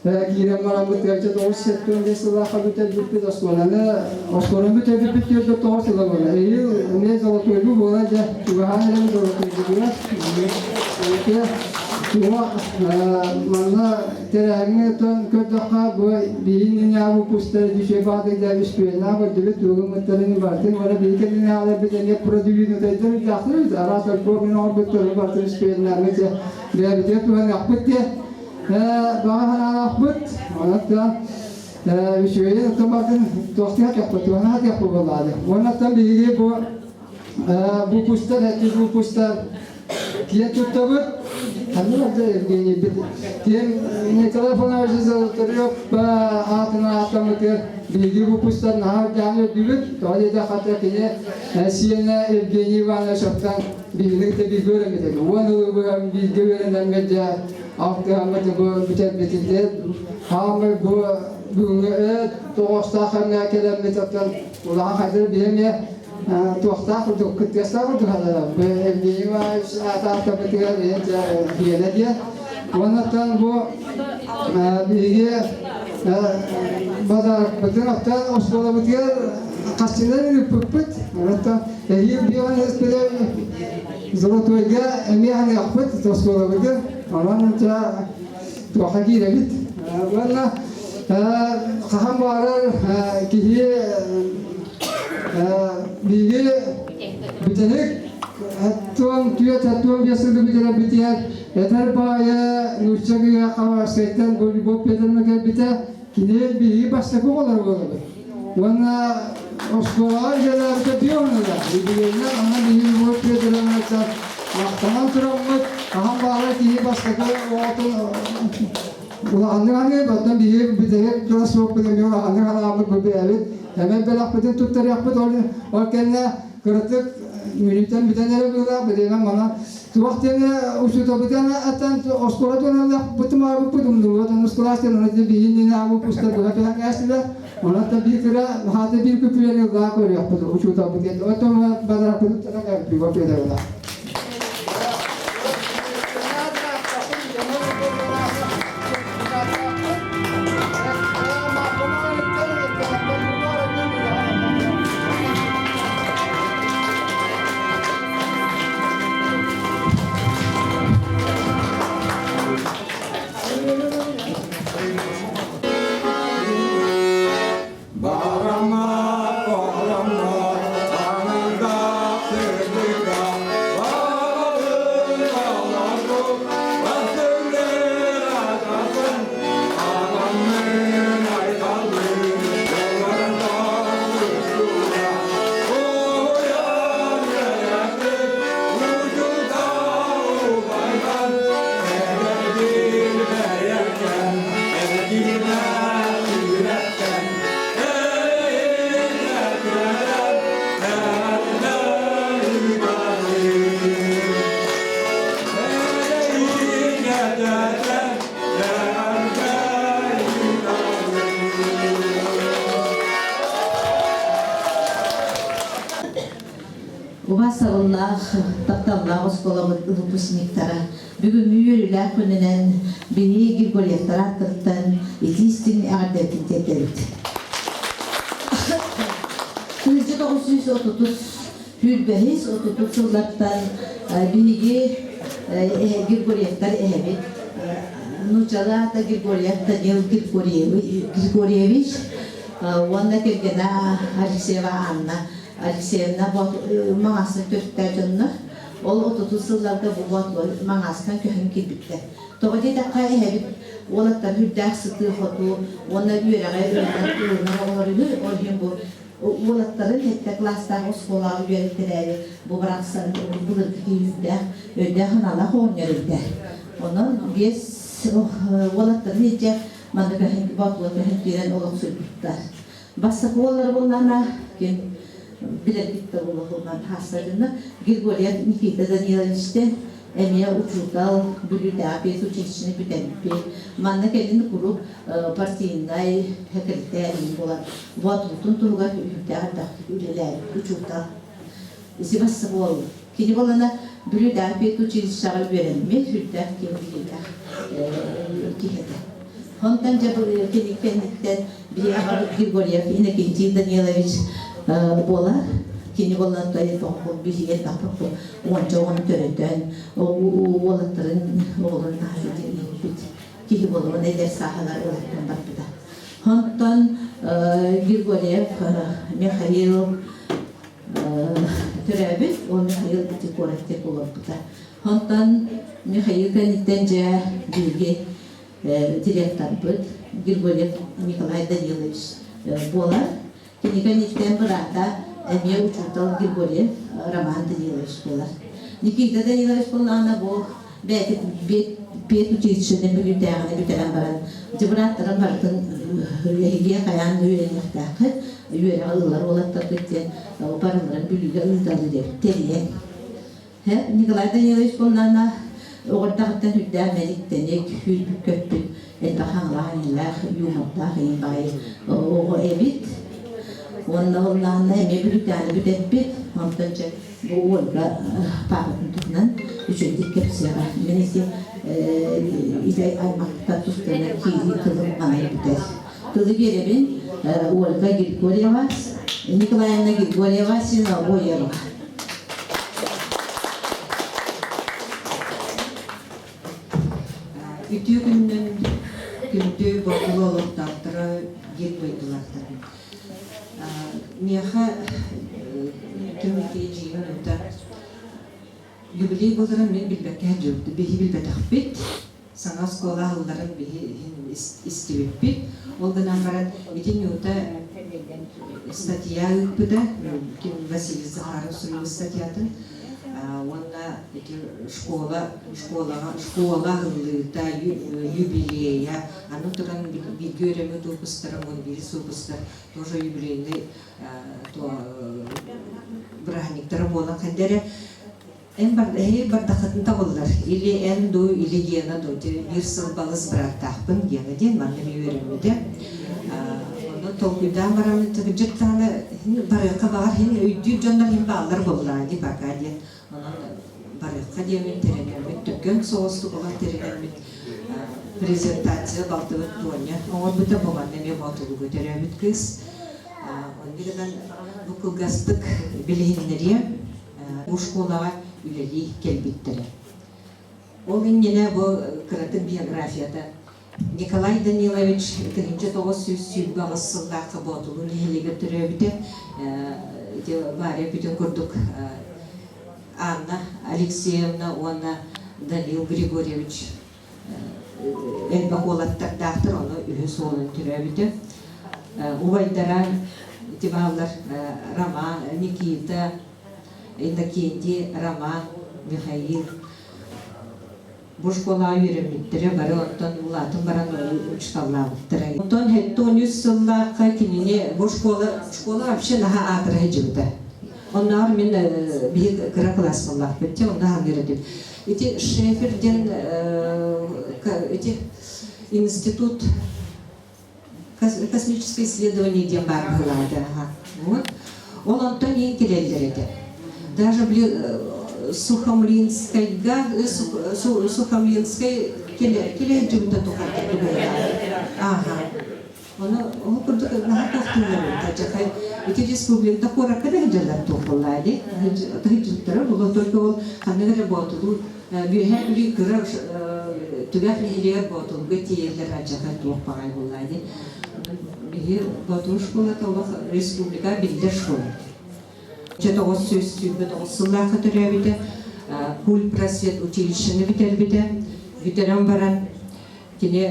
киирэн бараммыт 975 сыллаахха бүтэрбиппит оскуоланы оскуоланы бүтэрбиппит 49 сыла буолар. Эһиил эмиэ золотойбу буола дьэ чугаһаан эрэбит золотойбутугар. Манна тэрээһиҥҥэ көрдөххө бу биһиги выпустар дьүчүө баадыгда үспүөннээх көрдүбүт тугуммуттарын бартын уонна биһи кэннинээҕилэрбит эмиэ продвинутайдар үрдээхтэр араас альбом оҥорбуттарын бартын үспүөннээҕмит бэйэбитигэр туһаныахпыт диэн баҕа санаалаахпыт онон үчүгэйин оттон бартын туохтуха кэхпит туһана кэхпит буоллаады уоннаттан биһиги бу выпустар эти выпустар Киэн туттабыт. Ханна барда Евгенийбит? Киэн Николай Афанасьевич Золотарев аатын ааттаммытыгар биһиги выпустар наһаа үрдээн үрдүбүт. Тоҕо диэтэххэ кини сиэнэ Евгений Иванович оттон биһигини кытта бииргэ үөрэммит. Уон ылы бииргэ үөрэнэммит дьэ алтыһаммыт бу бүтэрбитинтэн хааммыт бу бүгүҥҥү тоҕоостоох кэмҥэ кэлэммит оттон улахан хайдары биһи туохтаах курдук кыттыгастаах курдук сананар. Бу Евгений Иванович аатаабытыгар биэнэ диэн. Уоннаттан бу биһиги Бадарбытын оттон оскуолабытыгар хасчынан ыыппыппыт. Онтон эһиил биэҕин эспилэр Золотойга эмиэ аныахпыт оскуолабытын. Онон дьэ туохха киирэбит. Уонна хаһан баҕарар киһи биһиги бүтэһик Оттон түөрт оттон биэс сылга бүтэрэрбитигэр этэр баайа нуучча кыыһа Хабаровскайтан Любовь Петровна кэлбитэ. Кини биһиги бастакы оҕолоро буолабыт. Уонна оскуолаҕа үлэлээбитэ биир оҕонула. Юбилейынан аны биһиги Любовь Петровнаттан махтанан тураммыт, хаһан баҕарар киһи бастакы оҕотун улаханнык аныыр, оттон биһиги бүтэһик тыла суохпут эмиэ улаханнык анаабыт бу бэйэбит. Эмиэ бэлэхпитин туттарыахпыт, ол, ол кэннэ кыратык мүнүүтэн бүтэн эрэ быһыылаах бириэмэ манан туох диэни учууталбытын аттан оскуола туоналлахпытын аабыппыт умнулуот онус кылаас диэн оны биһиин аабыппыста быһа түһэн кээстилэр онон биир кыра хаата биир күпүлэни ыллаа көрүөхпүт учууталбыт оттон бадараппытын тутан кэбиппит Петровна. Убаастабыллаах, тапталлаах оскуолабыт выпускниктара бүгүҥҥү үөрүүлээх күнүнэн биһиги Григорьевтар ааттарыттан итии-истиҥ эҕэрдэбитин тиэрдэбит. 1930 Сүүрбэһис, отутус сыллартан биһиги Григорьевтар эһэбит нууччалыы аата Григорьев Данил Григорьевич уонна кэргэнэ Алексеева Анна Алексеевна Маҥаастан төрүттээх дьоннор. Ол отутус сылларга бу Маҥаастан көһөн киирбиттэр. Тоҕо диэтэххэ эһэбит уолаттар үрдээх сытыы-хотуу уонна үөрэҕи ылынар оҕолор үһү. Ол иһин бу Уолаттарын сэттэ кылаастаах оскуолаҕа үөрэттэрээри бу барахсан былыргы киһи өйдөөх-санаалаах оҕонньор эбитэ. Онон биэс уолаттарын илдьэ манна көһөн Боотулуга көһөн киирэн олохсуйбуттар. Бастакы уоллара буоллаҕына ким билэргит да буолуо хаастарына Григорьев Никита Даниловичтен эмиэ учуутал Бүлүүтээҕи педучилищены бүтэрбит. Манна кэлин куруук партийнай сэкирэтээр буолан Боотулутун туһугар үүрдээх элбэхтик үлэлээбит учуутал Сибас буол. Кини буолана Бүлүүтээҕи педучилищеҕа үөрэммит, сүрдээх киэҥ билиилээх киһи этэ. Онтон дьэ кини кэнниттэн биһиги Григорьев Иннокентий Данилович буолар. Кини буолан биһиги элбэх уонча оҕону төрөтөн, уолаттарын оҕолорун аһара ииппит киһи буолан эдэр сааһыгар олохтон барбыта. Онтон Григорьев Михаил төрөөбүт, ол Михаил ити куоракка олорбута. Онтон Михаил кэнниттэн дьэ биһиги директорбыт Григорьев Николай Данилович буолар. Кини кэнниттэн быраата эмиэ учуутал Григорьев Роман Данилович буолар. Никита Данилович буоллаҕына бу бэйэтин педучилищены бүлүүтээҕини бүтэрэн баран дьыбырааттарын барытын эһиги хайаан да үөрэниэхтээххит, үөрэҕи ылар уолаттаргыт диэн барыларын Бүлүүгэ ыыталыы диэбит тэрийэн. Николай Данилович буоллаҕына оҕордоҕуттан үрдээх мэник-тэник, сүүрбүт-көппүт, элбэх аҥалаах-иҥэлээх, юмордаах иҥ баҕайы оҕо эбит. Уонна буоллаҕына эмиэ Бүлүүтээҕини бүтэрбит. Онтон дьэ бу Ольга паапатын туһунан үчүгэйдик кэпсиэҕэ. Мин ити ити аймахтар тустарынан киирии тылым манан бүтэр. Тылы биэрэбин Ольга Григорьева, Николаевна Григорьева, Синогоева. Үтүө күнүнэн күндү Боотулу олохтоохторо биир дойдулаахтарым. Миэхэ түмүктүү дьиэбин ута юбилей буоларын мин билбэккэ сылдьыбыт. Биһи билбэтэхпит. Саҥа оскуола аһылларын биһи иһин истибиппит. Ол гынан баран ити Нюта статья ыыппыта, ким Василий Захаров суруйбут статьятын. Уонна ити школа, школаҕа, школа аһыллыыта, юбилея, аны туран бииргэ үөрэммит выпустарым, он биирис выпустар тоже юбилейный бырааһынньыктара буолан ханна эрэ эн эһи бардаххытын табыллар или эн дуу или Гена дуу биир сыл балыс бырааттаахпын Гена диэн манна эмиэ үөрэммитэ онно толкуйдаан баран дьыттааны барыахха баҕар иһин өйдүүр дьоннор иһин бааллар буоллаа ди пока диэн онон барыахха диэммин тэринэммит түргэн соҕустук олох тэринэммит презентация балтыбыт Тоня оҥорбута бу манна эмиэ Боотулуга төрөөбүт кыыс онно гынан бу кылгастык билиһиннэриэм бу школаҕа үлэлии кэлбиттэрэ. Ол иннинэ бу кыратык биографията Николай Данилович 1928 сыллаахха Боотулуу нэһилиэгэр төрөөбүтэ. Ити Варя бүтүн курдук Анна Алексеевна уонна Данил Григорьевич элбэх уолаттардаахтар, ону үһүс уолун төрөөбүтэ. Убайдара ити бааллар Роман, Никита, Иннокентий, Роман, Михаил. Бу школаҕа үөрэммиттэрэ, бары оттон улаатан баран учууталлаабыттара. Онтон 73 сыллаахха кинини бу школа, школа вообще наһаа аатыра сылдьыбыта. Оннооҕор мин биһи кыра кылаас буоллаахпыт, дьэ онно хаҥыр этим. Ити Шефер диэн ити институт космическое исследование диэн баар быһыылаата. Вот. Ол онтон иин кэлэллэр этэ. Даже Сухомлинскайга Сухомлинскай кэлэ дьыбыта тухайда Ага. Ону ол курдук наһаа тохтууллар эбит. Дьахай ити республиката куоракка да сылдьаллар туохуллаа дии. Сылдьыбыттара буолуо только ол ханнык эрэ боотулуу Үөһээ Бүлүү кыра түгэх нэһилиэгэр Боотулга тиийэллэр алдьархай туох баҕайы буоллаа дии. Биһи Боотулу школата олох республика биллэр школа. 929 сыллаахха төрөөбүтэ, кульпросвет училищены бүтэрбитэ. Бүтэрэн баран кини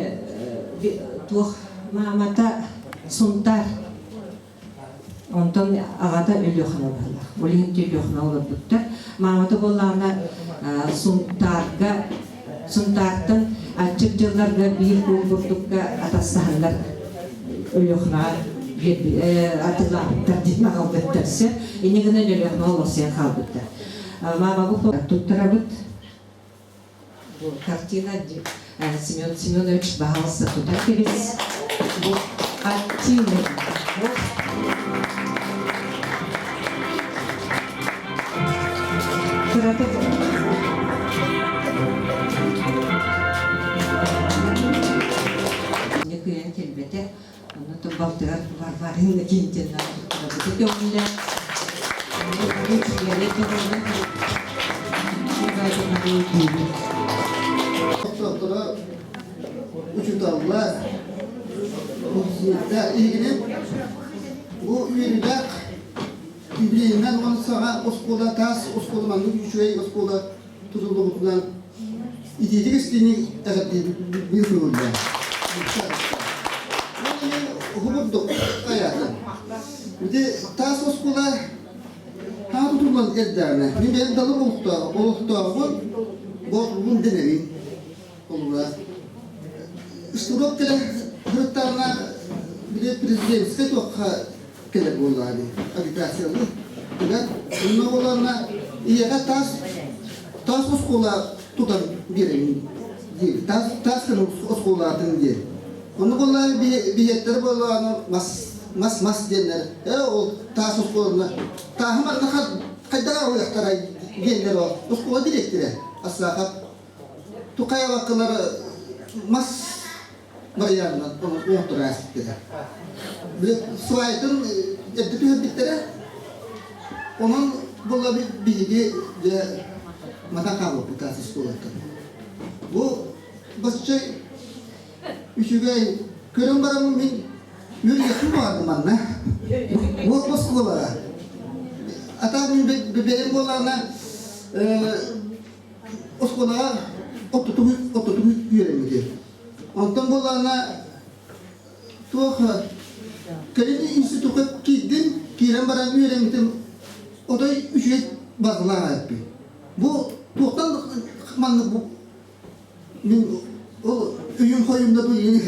туох маамата Сунтаар Онтон аҕата Өлүөхүмэ быһыылаах. Ол иһин Өлүөхүмэ олорбуттар. Маамата буоллаҕына Сунтаарга Сунтаартан аччык дьылларга биир куул бурдукка атастаһаннар Өлүөхүмэҕэ атыылаабыттар диэн аҕалбыттар сөп. Инньэ гынан Өлүөхүмэ олохсуйан хаалбыттар. Маамабыт туттарабыт Бу картина Семен Семенович баһаалыста тутан кэбис. Бу картина. Кыратык кыайан кэлбэтэ. Онно балтыгар Варвара Иннокентьевна туттарабыты көҥүллээн. Охтоохторо учууталлар, иһигинэн бу үөрүүлээх юбилейынан уон саҥа оскуола таас оскуола маннык үчүгэй оскуола тутуллубутунан итиитик истиини эҕэрдиибит көҥүллээх. Уһугурдук хайаата. Ити таас оскуола хаа тутуллан эрдэҕинэ, мин бэйэм далыр олохтооҕун боотулун дэнэбин. Олура. Штурок кэлэ сырыттаҕына били президентскэй туохха кэлэр буоллаҕа дии агитациялыы. Тыгар онно буоллаҕына ийэҕэ таас таас оскуола тутан биэрэбин диир. Таас таас гына оскуолаатын диир. Ону буоллаҕына биһиэттэрэ буоллаҕына мас мас мас диэннэр ээ ол таас оскуоланы тааһы барыта хайдах аҕалыахтарай диэннэр ол оскуола дириэктэрэ Асаахап Тукаеваккалар мас. барыйаанынан оҥотторо ааспыттара. Свайтын эрдэ түһэрбиттэрэ. Онон була биһиги дьэ мата хаалбыппыт таас оскуолаттан. Бу басча үчүгэй көрөн бараммын мин үөрүйэхпин баҕардым манна. Бу оскуолаҕа. Ата мин бэйэм буоллаҕына оскуолаҕа оттотугу оттотугу үөрэммитим. Онтон буоллаҕына туох кэлин институкка киирдим, киирэн баран үөрэммитим отой үчүгэй базалаах эппин. Бу туохтан маннык бу мин ол өйүм хойумда бу диэн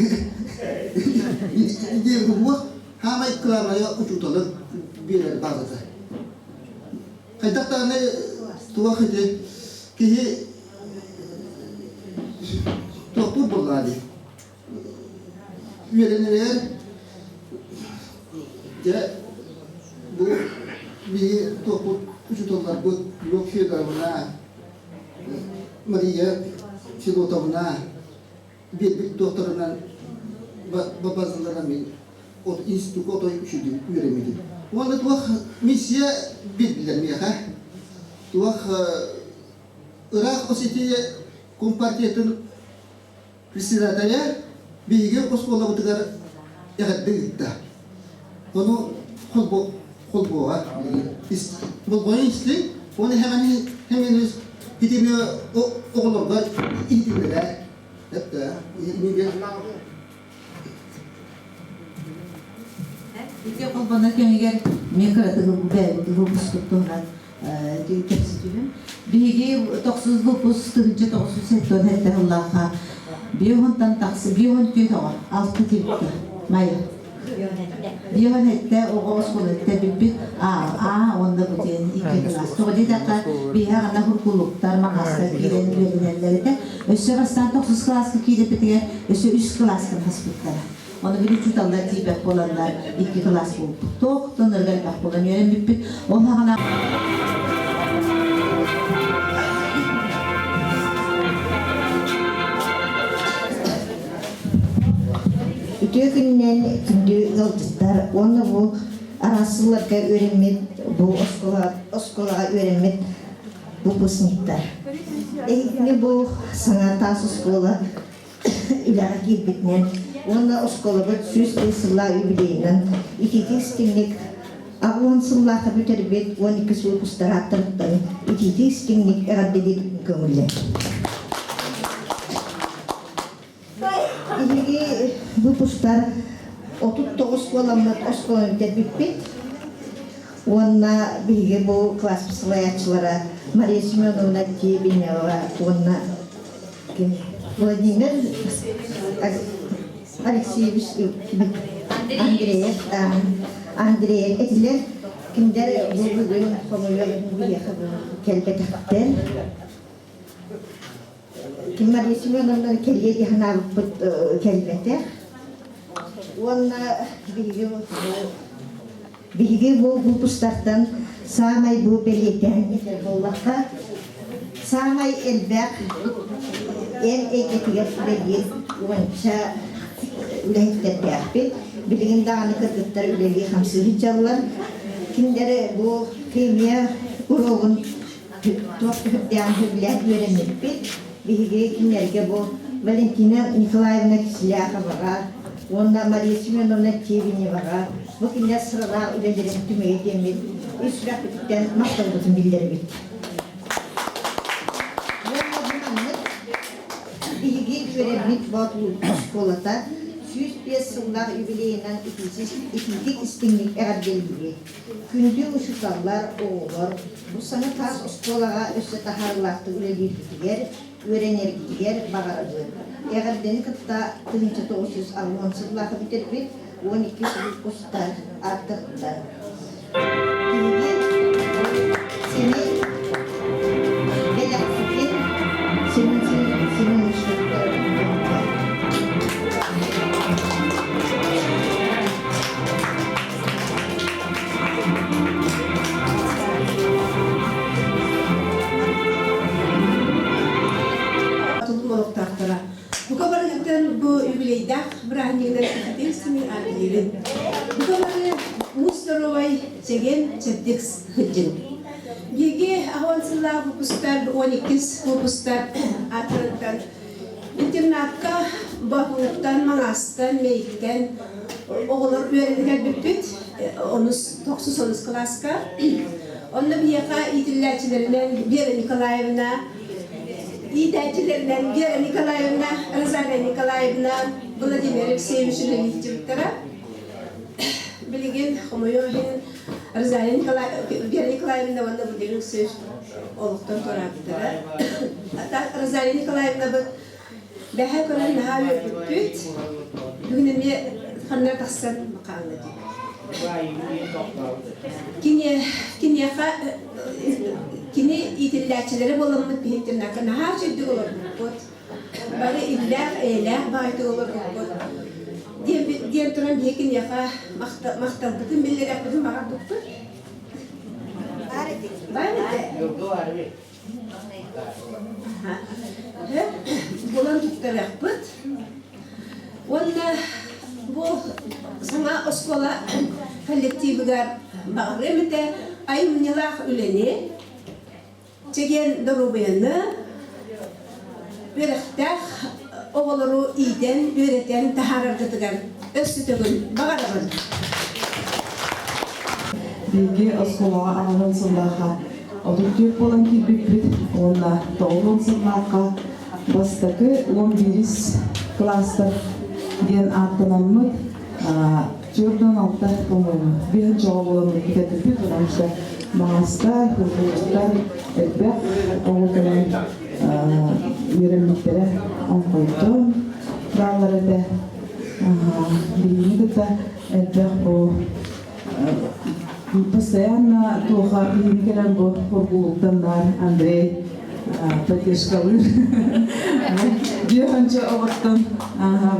бу хаамай кылаабайа учууталы биэрэр базата. Хайдах даҕаны туох ити киһи туохтуур буоллаҕа дии. Үөрэнэригэр дьэ бу биһи туохпут учууталларбыт Любовь Федоровна, Мария Федотовна биэрбит туохтарынан базаларынан мин от институкка отой үчүгэй үөрэммитим. Уонна туох миссия биэрдилэр миэхэ. Туох ыраах Осетия Компартиятын председателэ биһиги оскуолабытыгар эҕэрдэ ыытта. Ону холбо холбуоҕа болҕойон истиҥ, уонна хэмэни хэмэни итини оҕолорго иһитиннэрэ. Эптэ, Ити холбонор кэмигэр мен кыратык бэйэбит выпускут туһунан кэпсэтиһим. Биһиги тохсус выпуск 1997 сыллаахха биэһунтан тахсы биэһун түөрт оҕо алта тириккэ Майа биэһун эттэ оҕо оскуолатта бүппүт А А уонна бу диэн икки кылаас. Тоҕо диэтэххэ биһиэхэ аны хуркулуктар, маҥастар киирэн үөрэнэллэр этэ. Өссө бастаан тохсус кылааска киирбитигэр өссө үс кылааска хаспыттара. Ону били учууталлар тиийбэт буоланнар икки кылаас буолбут. Туохтан ырга элбэх буолан үөрэммиппит. Ол хаҕана Үтүө күнүнэн күндү ыалдьыттар уонна бу араас сылларга үөрэммит бу оскуола оскуолаҕа үөрэммит выпускниктар. Эһигини бу саҥа таас оскуола үлэҕэ киирбитинэн уонна оскуолабыт 105 сыллаах юбилейынан итиитик истиҥник 80 сыллаахха бүтэрбит 12 выпустар ааттарыттан итиитик истиҥник эҕэрдэлиирбин көҥүллэр. Биһиги выпустар 39 буоламмыт оскуоланы бүтэрбиппит. Уонна биһиги бу класс салайааччылара Мария Семеновна Тебенева уонна Владимир Алексеевич Андреев Андреев этилэр кинилэр бу бүгүн хомуйан биһиэхэ кэлбэтэхтэр. Ким Мария Семеновна кэлиэ дии санаабыппыт кэлбэтэх. Уонна биһиги биһиги бу выпустартан саамай бу бэлиэтээн этэр буоллахха, саамай элбэх эр эйгэтигэр үлэлиир уонча үлэһиттэрдээхпит. Билигин даҕаны кыргыттар үлэлии-хамсыы сылдьаллар. Кинилэри бу химия уруогун туох түһүрдээн сөбүлээн үөрэммиппит. Биһиги кинилэргэ бу Валентина Николаевна Кисляховаҕа уонна Мария Семеновна Тебеневаҕа бу кинилэр сыралаах үлэлэрин түмүгэ диэммит ис сүрэхпититтэн махталбытын биллэрэбит. Биһиги үөрэммит Боотулуу оскуолата 105 сыллаах юбилейынан итиитик истиҥник эҕэрдэлиибит. Күндү учууталлар, оҕолор, бу саҥа таас оскуолаҕа өссө таһаарыылаахтык үлэлииргитигэр, үөрэнэргитигэр баҕарабыт. Эҕэрдэни кытта 1960 сыллаахы бүтэрбит 12 выпустар ааттарыттан. Биһиги сэмэй бэлэхпитин Семен Семенович Тулум олохтоохторо. Бука барыгыттан бу юбилейдаах доруобай, чэгиэн, чэбдик сылдьыҥ. Биһиги аҕыс сыллаах выпустар, 12 выпустар ааттарыттан интернатка Баһылыктан, Маҥаастан, Мэйиктэн оҕолор үөрэнэ кэлбиппит. Онус, тохсус онус кылааска. Онно биһиэхэ иитиллээччилэринэн Вера Николаевна, иитээччилэринэн Вера Николаевна, Розалия Николаевна, Владимир Алексеевич үлэлиир Билигин хомойуох иһин Розалия Вера Николаевна уонна Владимир Алексеевич олохтон туораабыттара. Розалия Николаевнабыт бэһэ көрөн наһаа үөрбүппүт. Бүгүн эмиэ ханна тахсан хаалла дии. Кини киниэхэ кини иитиллээччилэрэ буоламмыт биһи интернакка наһаа үчүгдүк олорбуппут. Бары иллээх, эйэлээх баҕайытык олорбуппут. Диэн, диэн туран биһи киниэхэ махталбытын биллэриэхпитин баҕарбыппыт. Баар этэ. Булан туттарыахпыт. Уонна бу саҥа оскуола коллективыгар баҕарыам этэ айымньылаах үлэни, чэгиэн доруобуйаны, үөрэхтээх оҕолору иитэн, үөрэтэн таһаараргытыгар өссө төгүл баҕарабын. Биһиги оскуолаҕа аҕалан сыллаахха 34 буолан киирбиппит уонна 90 сыллаахха бастакы 11 кылаастар диэн ааттанаммыт 46, по-моему, биһин чоҕо буолан бүтэрбиппит, потому что маҥастар, кыргызтар элбэх оҕо кэлэн үөрэммиттэрэ оҥхойдон бааллар этэ. Биһигини кытта элбэх бу постоянно туоха биһини кэлэн бу Хоргулуктан баар Андрей поддержкалыыр. Биэханча оҕоттон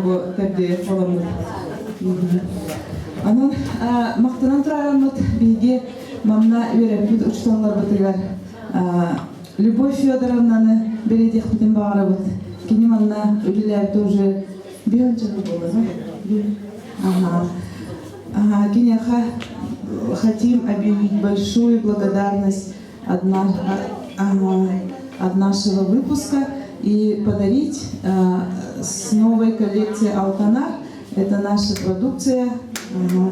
бу төрдүө холаммыт. Онон махтанан турараммыт биһиги манна үөрэппит учууталларбытыгар Любовь Федоровнаны бэлиэтиэхпитин баҕарабыт. Кини манна үлэлээбитэ уже биэханча буолар. Ага. Ага, киниэхэ хотим объявить большую благодарность от, от нашего выпуска и подарить с новой коллекции «Алтанар». Это наша продукция. Ага.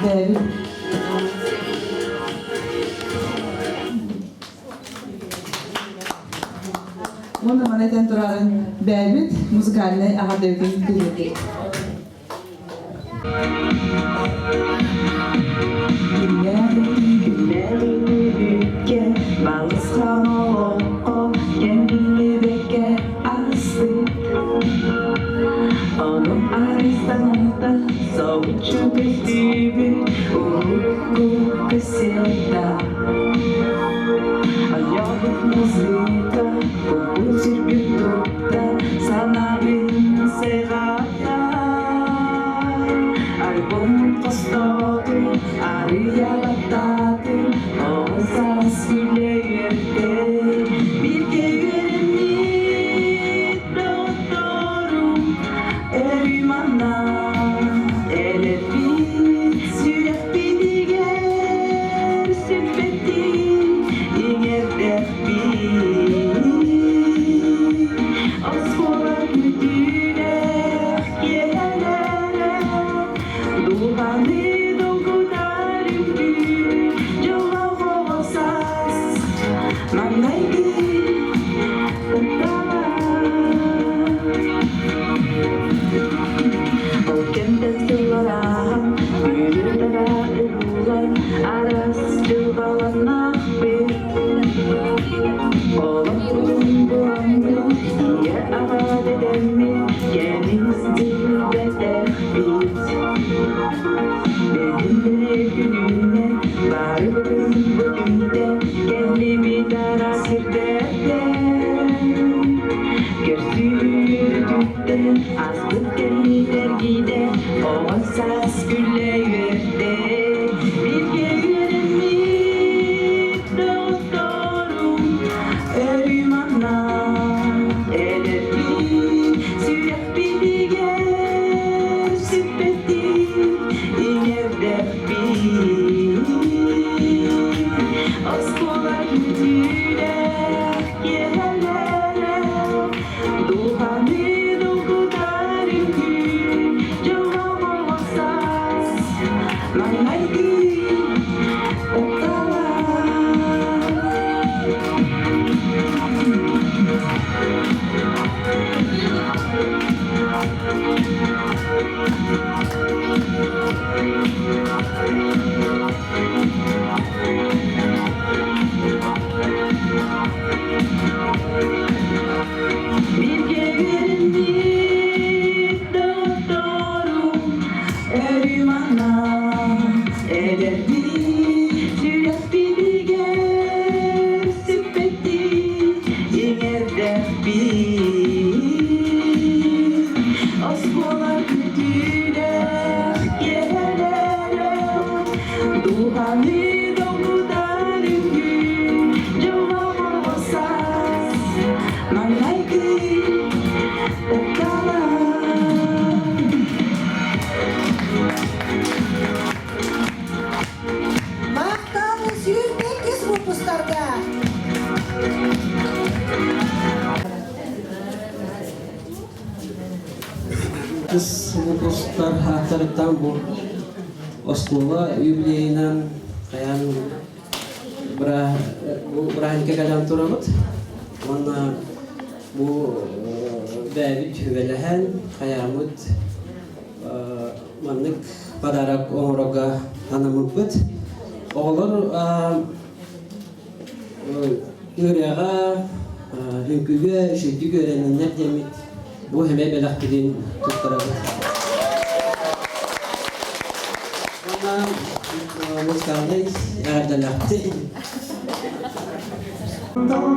Дэвид. Уонна маны этэн турарын бэйбит музыкальнай аҕа дөйгүн тириэти. Балысхан олоххо кэмбиллибэккэ астык Ону арыстанта соһуччу көстүүбүт урукку кассета Айабыт музыка куппут сүрбүт тутта санаабын сайҕата Альбом хостоотун арыйа баттаатын оҕо саас күлэ үөрдэ Бииргэ үөрэммит доҕотторум өрүү манна элэрбит сүрэхпитигэр сүппэттии иҥэрдэхпит Оскуола күүтүүлээх киэһэлэрэ дууһаны долгутар үҥкүү. Оскуола күүтүүлээх киэһэлэрэ, дууһаны долгутар үҥкүү, дьоллоох саас, маҥнайгы таптала. Бииргэ үөрэммит доҕотторум өрүү манна эдэрбит сүрэхпитигэр сүппэттии иҥэрдэхпит. Оскуола күтүүлээх киэһэлэрэ дууһаны долгутар үҥкүү, дьоллоох саас маҥнайгы таптала. Махтал 105 выпустарга! Кыс выпусктар ааттарыттан бу оскуола юбилейынан хайаан бу бырааһынньыкка кэлэн турабыт. Уонна бу бэйэбит сүбэлэһэн хайааммыт маннык подарок оҥорорго анаммыппыт. Оҕолор ырыаҕа, үҥкүүгэ үчүгэйдик үөрэнниннэр диэммит бу эмиэ бэлэхпитин туттарабыт. Уонна музыкальнай эҕэрдэлээхтик.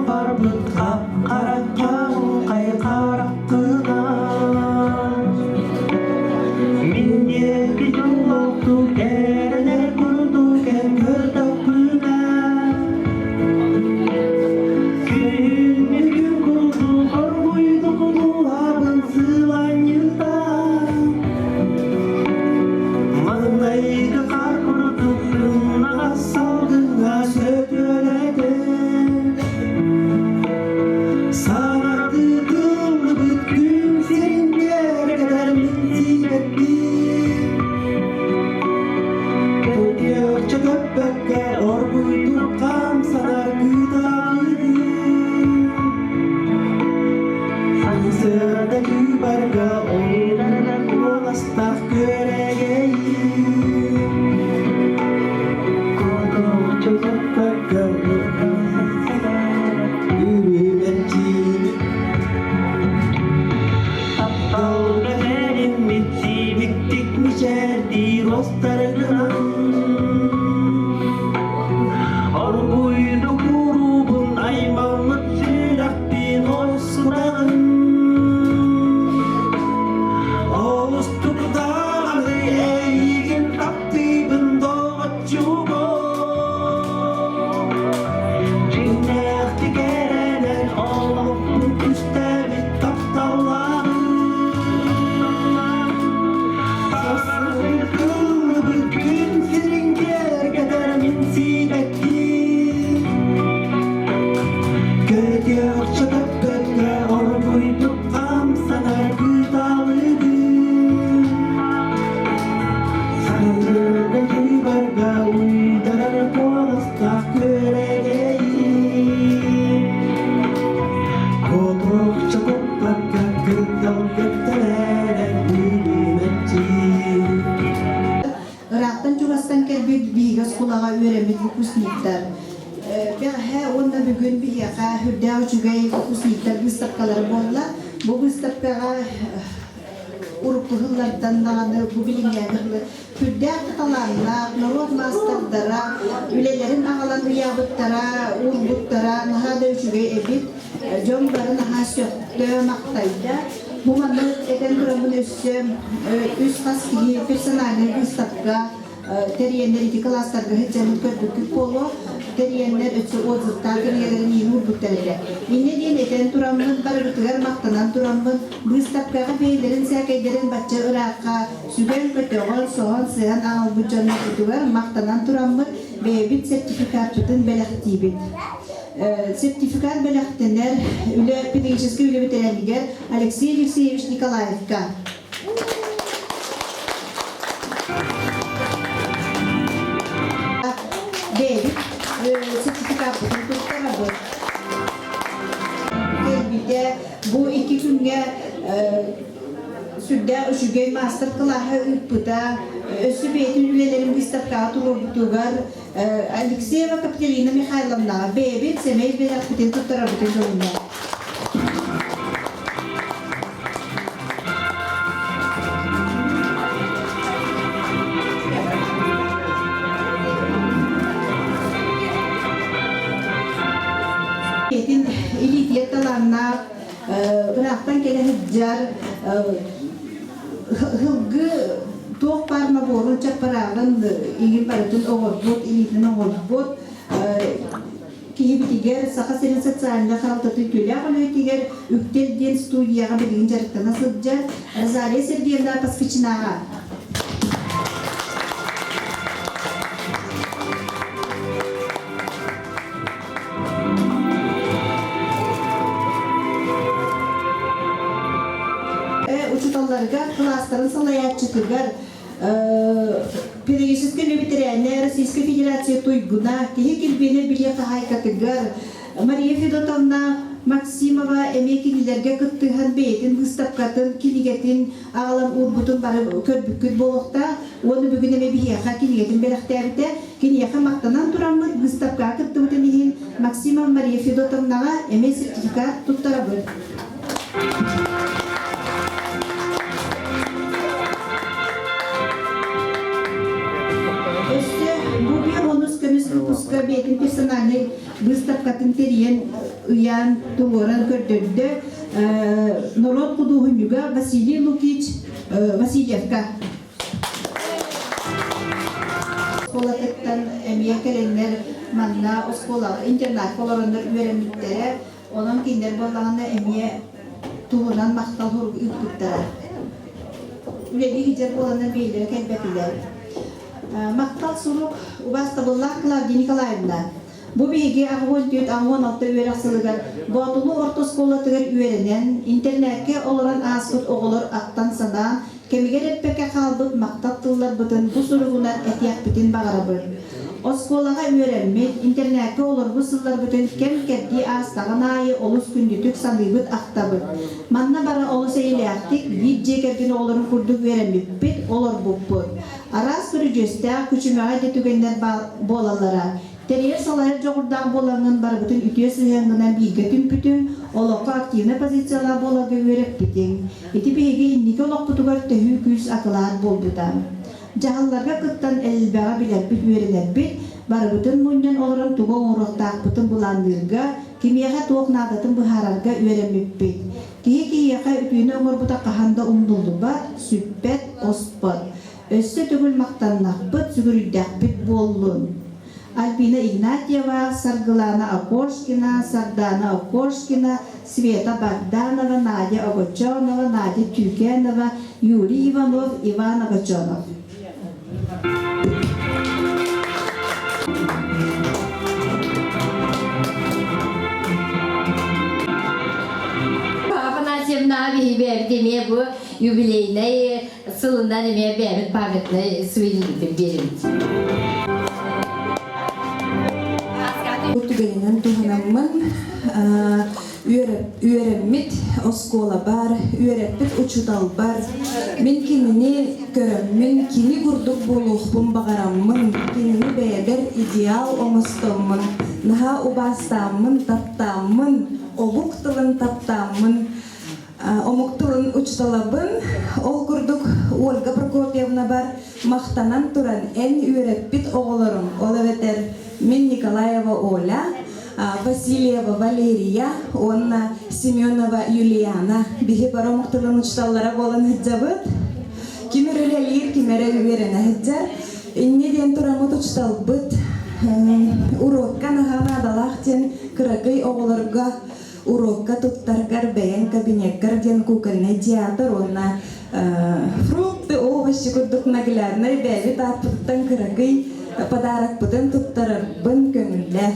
Барбыт хап-хара хай хараххынан Мин диэки дьоллоохтук эрэнэр курдук эн көрдөхпүнэ Күһүҥҥү күн курдук оргуйдук дууһабын сыланньытан Маҥнайгы хаар курдук сымнаҕас салгыҥҥа сөтүөлэтэн Саҥардыы тыллыбыт күн сирин кэргэтэр мин сиибэттии Көтүөхчэ көппөккө оргуйдук хамсанар кыытаҕыы Сарсыарда күүбарга олорор куоластаах күөрэгэйи Хотоохчо Үрүмэччиини Тапталга бэриммит сиибиктик мичээрдиир остарыгынан Оргуйдук уруубун аймаммыт сүрэхпин орсутаҕын Олустук даҕаны эйигин таптыыбын доҕоччугум Дьиҥнээхтик эрэнэн олохпун түстэбит тапталлааҕым Сарсыҥҥы күн сирин киэргэтэр мин сиибэккин Көтүөхчэ көппөккө оргуйдук хамсанар кыыталыгын Саргыга кыыбарга уйдарар куоластаах күөрэгэйин Куотуохча куппакка кырдал көттөрөрө үүнүмэччи Ыраахтан чугастан кэлбит биһиги оскуолаҕа үөрэммит выпускниктар. Бэҕэһээ уонна бүгүн биһиэхэ үрдээх үчүгэй выпускниктар быыстапкалара буолла. Бу быыстапкаҕа урукку сыллартан даҕаны бу билиҥҥээни сүрдээх да талааннаах норуот маастардара үлэлэрин аҕалан ыйаабыттара, уурбуттара наһаа да үчүгэй эбит. Дьон бары наһаа сөхтө, махтайда. Бу манна этэн тураммын өссө үс хас киһи персональнай быыстапка тэрийэннэр ити кылаастарга сылдьаммыт көрбүккүт буолуо. Тэрийэннэр өссө отзывтаах кинигэлэрин иин уурбуттар этэ. Инньэ диэн этэн тураммын, барыбытыгар махтанан тураммын, быыстапкаҕа бэйэлэрин сээкэйдэрин бачча ыраахха сүгэн-көтөҕөн, соһон-сыһан аҕалбыт дьоннорбутугар махтанан тураммыт, бэйэбит сертификаппытын бэлэхтиибит. Сертификат бэлэхтэнэр үлэ педагогическай үлэ бэтэрээнигэр Алексей Алексеевич Николаевка. Бэйэбит сертификаппытын туттарабыт. Кэлбитэ бу икки күҥҥэ сүрдээх үчүгэй маастар-кылааһы ыыппыта, өссө бэйэтин үлэлэрин быыстапкаҕа туруорбутугар Алексеева Капиталина Михайловнаҕа бэйэбит сэмэй бэлэхпитин туттарарбытын көҥүллээн. Бэйэтин илиитигэр талааннаах ыраахтан кэлэ сылдьар һылгы туох баар наборун чаппарааҕын иҥин барытын оҥорбут, илиитин оҥорбут киһибитигэр Саха сирин социальнай харалтатын үтүөлээх үлэһитигэр Үктэл диэн студияҕа билигин дьарыктана сылдьар Розалия Сергеевна Поскачинаҕа. Учууталларга кылаастарын салайааччытыгар педагогическай үлэ бэтэрээнэ Российскай Федерация туйгуна, киһи килбиэнэ билиэ хаһаайкатыгар Мария Федотовна Максимова эмиэ кинилэргэ кыттыһан бэйэтин быыстапкатын, кинигэтин аҕалан уурбутун бары көрбүккүт буолуохтаах. Уонна бүгүн эмиэ биһиэхэ кинигэтин бэлэхтээбитэ. Киниэхэ махтанан тураммыт быыстапкаҕа кыттыбытын иһин Максимова Мария Федотовнаҕа эмиэ сертификат туттарабыт. Өссө бу биир онус көмүс выпуска бэйэтин персональнай выставкатын тэрийэн ыйаан туруоран көрдөрдө норуот худуоһунньуга Василий Лукич Васильевка. Оскуолатыттан эмиэ кэлэннэр манна оскуолаҕа интернатка олороннор үөрэммиттэрэ. Онон кинилэр буоллаҕына эмиэ туһунан махтал сурук ыыппыттара. Үлэлии сылдьар буоланнар бэйэлэрэ кэлбэтилэр. Махтал сурук убаастабыллаах Клавдия Николаевна, Бу биһиги 84-86 үөрэх сылыгар Боотулуу орто оскуолатыгар үөрэнэн, интернеккэ олорон ааспыт оҕолор ахтан-санаан, кэмигэр эппэккэ хаалбыт махтал тылларбытын бу суругунан этиэхпитин баҕарабыт. Оскуолаҕа үөрэммит, интернеккэ олорбут сылларбытын кэм-кэрдии аастаҕын аайы олус күндүтүк саныыбыт-ахтабыт. Манна бары олус эйэлээхтик, биир дьиэ кэргэн оҕолорун курдук үөрэммиппит, олорбуппут. Араас көрүдьүөстээх, күчүмэҕэй да түгэннэр буолаллара. Тэрийэр-салайар дьоҕурдаах буолаҥҥын барыбытын үтүө сыһыаҥҥынан бииргэ түмпүтүҥ, олоххо активнай позициялаах буоларга үөрэппитиҥ. Ити биһиги инники олохпутугар төһүү күүс акылаат буолбута. Дьаһалларга кыттан элбэҕи билэрбит, үөрэнэрбит, барыбытын мунньан олорон тугу оҥоруохтаахпытын былаанныырга, кимиэхэ туох наадатын быһаарарга үөрэммиппит. Киһи киһиэхэ үтүөнү оҥорбута хаһан да умнуллубат, сүппэт, оспот. Өссө төгүл махтаннахпыт, сүгүрүйдэхпит буоллун. Альбина Игнатьева, Саргылана Окошкина, Сардана Окошкина, Света Богданова, Надя Огочонова, Надя Тюкенова, Юрий Иванов, Иван Огочонов. Афанасьевна биһиги эмиэ бу юбилейнай сылынан эмиэ бэйэбит памятнай сувенирбитин биэрэбит. Бу түгэнинэн туһанаммын үөрэммит оскуолабар, үөрэппит учууталбар мин кинини көрөммүн, кини курдук буолуохпун баҕараммын, кинини бэйэбэр идеал оҥостоммун, наһаа убаастааммын, таптааммын, омук тылын таптааммын, омук тылын учууталабын. Ол курдук Ольга Прокопьевнабар махтанан туран эн үөрэппит оҕолорум, ол эбэтэр мин Николаева Оля, Васильева Валерия уонна Семенова Юлиана биһи бары омук тылын учууталлара буолан сылдьабыт. Ким эрэ үлэлиир, ким эрэ үөрэнэ сылдьар. Инньэ диэн тураммыт учууталбыт уруокка наһаа наадалаах диэн кыракый оҕолорго уруокка туттаргар бэйэҥ кабинеккар диэн кукольнай театр уонна фрукты, овощи курдук нагляднай бэйэбит ааппытыттан кыракый подарокпытын туттарарбын көҥүллээ.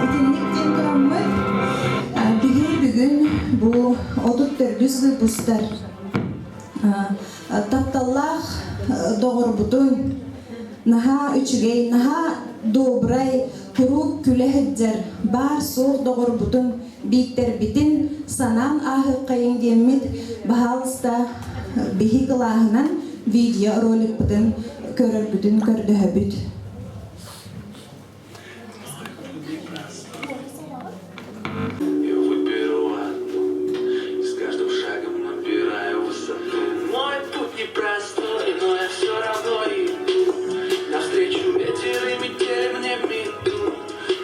Итинник диэн тураммыт, биһи бүгүн бу 34 выпустар тапталлаах доҕорбутун наһаа үчүгэй, наһаа добрай, куруук күлэ сылдьар баар-суох доҕорбутун Бииктэрбитин санаан ааһыаххайыҥ диэммит, баһаалыста, биһи кылааһынан видеороликпытын көрөргүтүн көрдөһөбүт. Я выберу одну, и с каждым шагом набираю высоту. Мой путь непростой, но я все равно иду. Навстречу ветер и метели мне метут.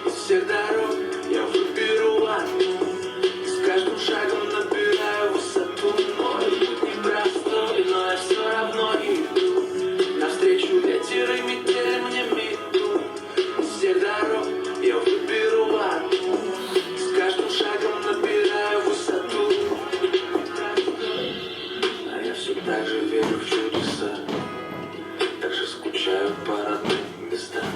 Из всех дорог я выберу одну, и с каждым шагом набираю высоту. Мой путь непростой, но я все равно иду. Навстречу ветер и метели мне метут. Из всех дорог я выберу одну, и с каждым шагом набираю высоту. А я все так же верю в чудеса, так же скучаю по родным местам,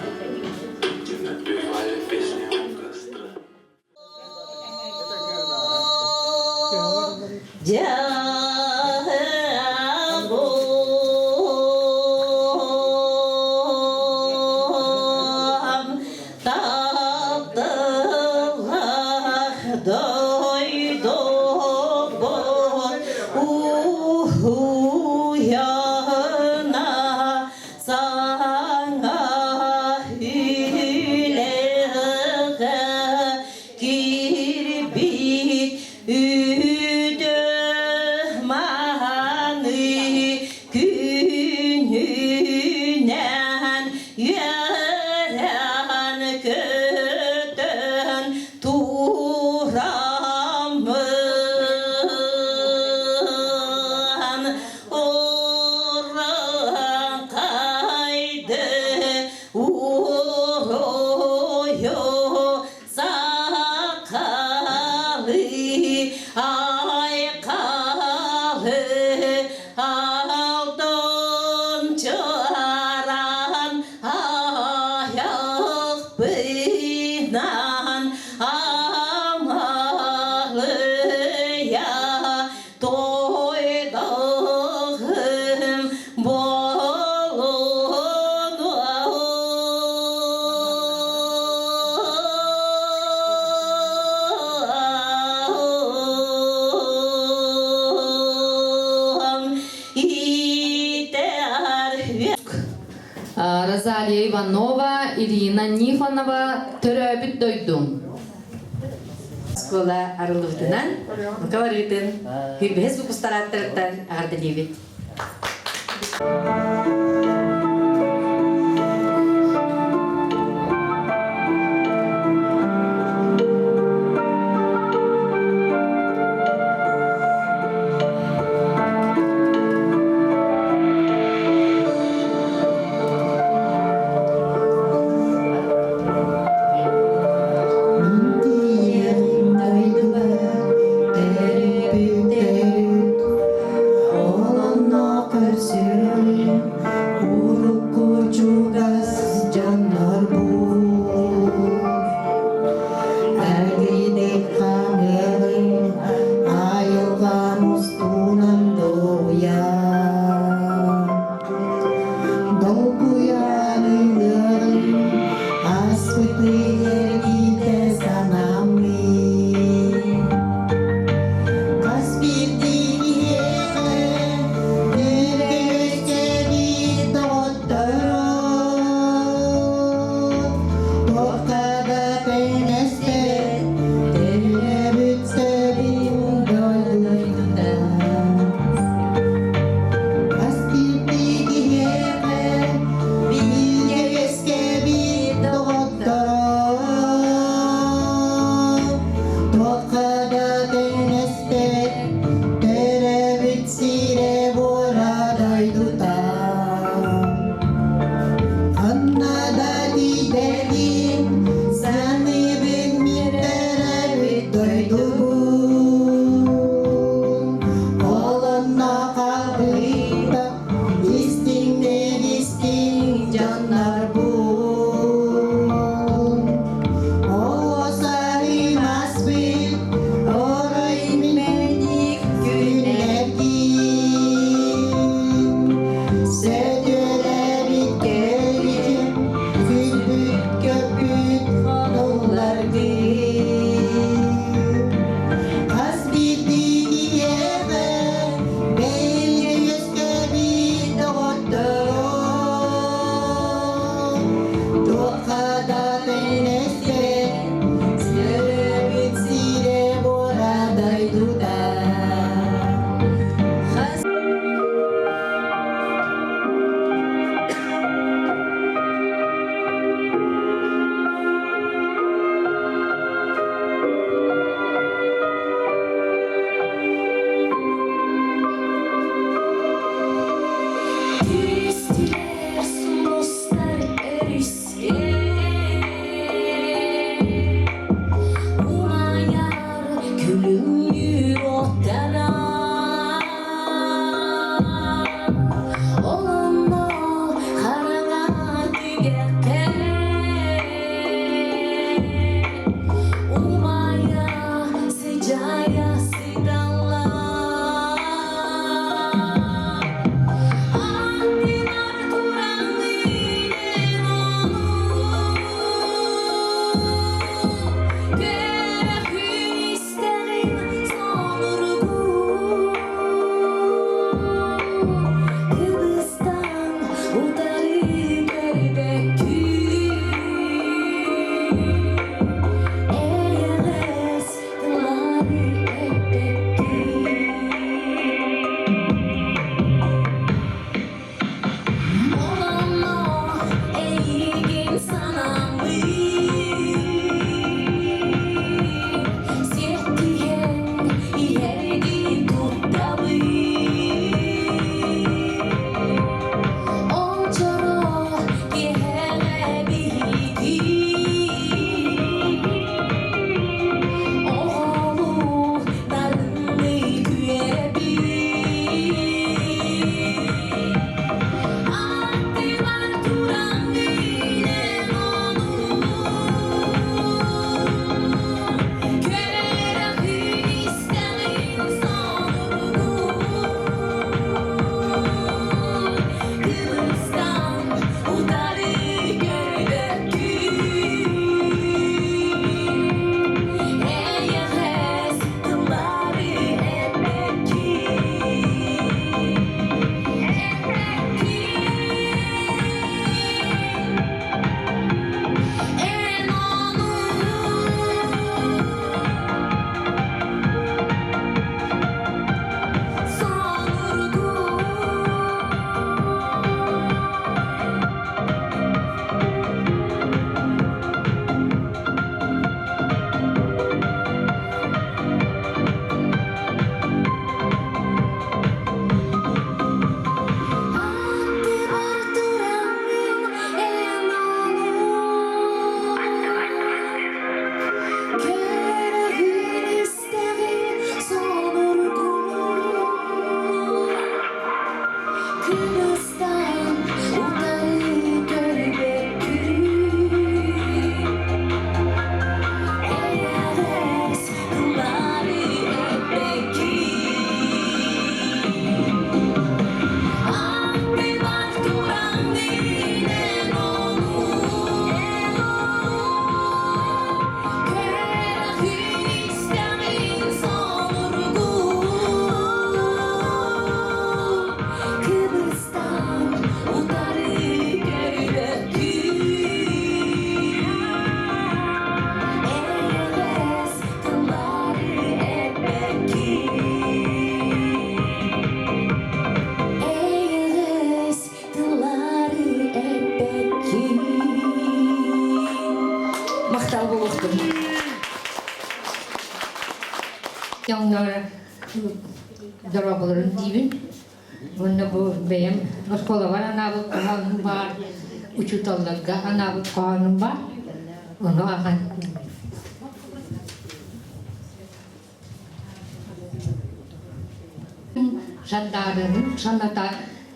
где напевали песни у костра. Кирбит үтө мааны күнүнэн үөрэн көтөн тураммын ураңқайды уруйу сақалы айқалы алтын чаран аяқпынан амалыя тойдығым Розалия Иванова, Ирина Нифонова, төрөөбүт дойдум. Оскуола арыллыбытынан, бука барыытын, хүрбэһис выпустарааттарыттан аҕардалиибит. Махтал буолуохтун. Дьоҥнор дорооболорун диибин. Уонна бу бэйэм оскуолабар анаабыт хоһоонум баар, учууталларга анаабыт хоһоонум баар. Ону ахан Сандаарынын саната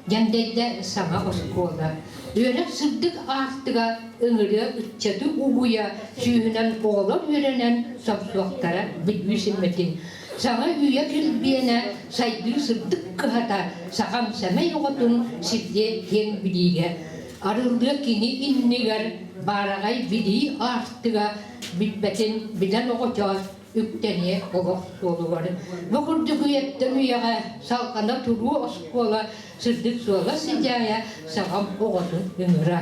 дьэндэйдэ саҥа оскуола. Үөрэх сырдык аартыга ыҥырыа ыччаты угуйа сүүһүнэн оҕолор үөрэнэн сомсуохтара бүлүү симмэтин. Саҥа үйэ килбиэнэ сайдыы сырдык кыһата сахам сэмэй оҕотун сирдиэ киэҥ билиигэ. Арыллыа кини иннигэр баараҕай билии аартыга билбэтин билэн оҕочоос үктэниэ олох суолугар. Бу курдук үйэттэн үйэҕэ салҕана туруу оскуола сырдык суола сыдьаайа саҕам оҕотун ыҥыра.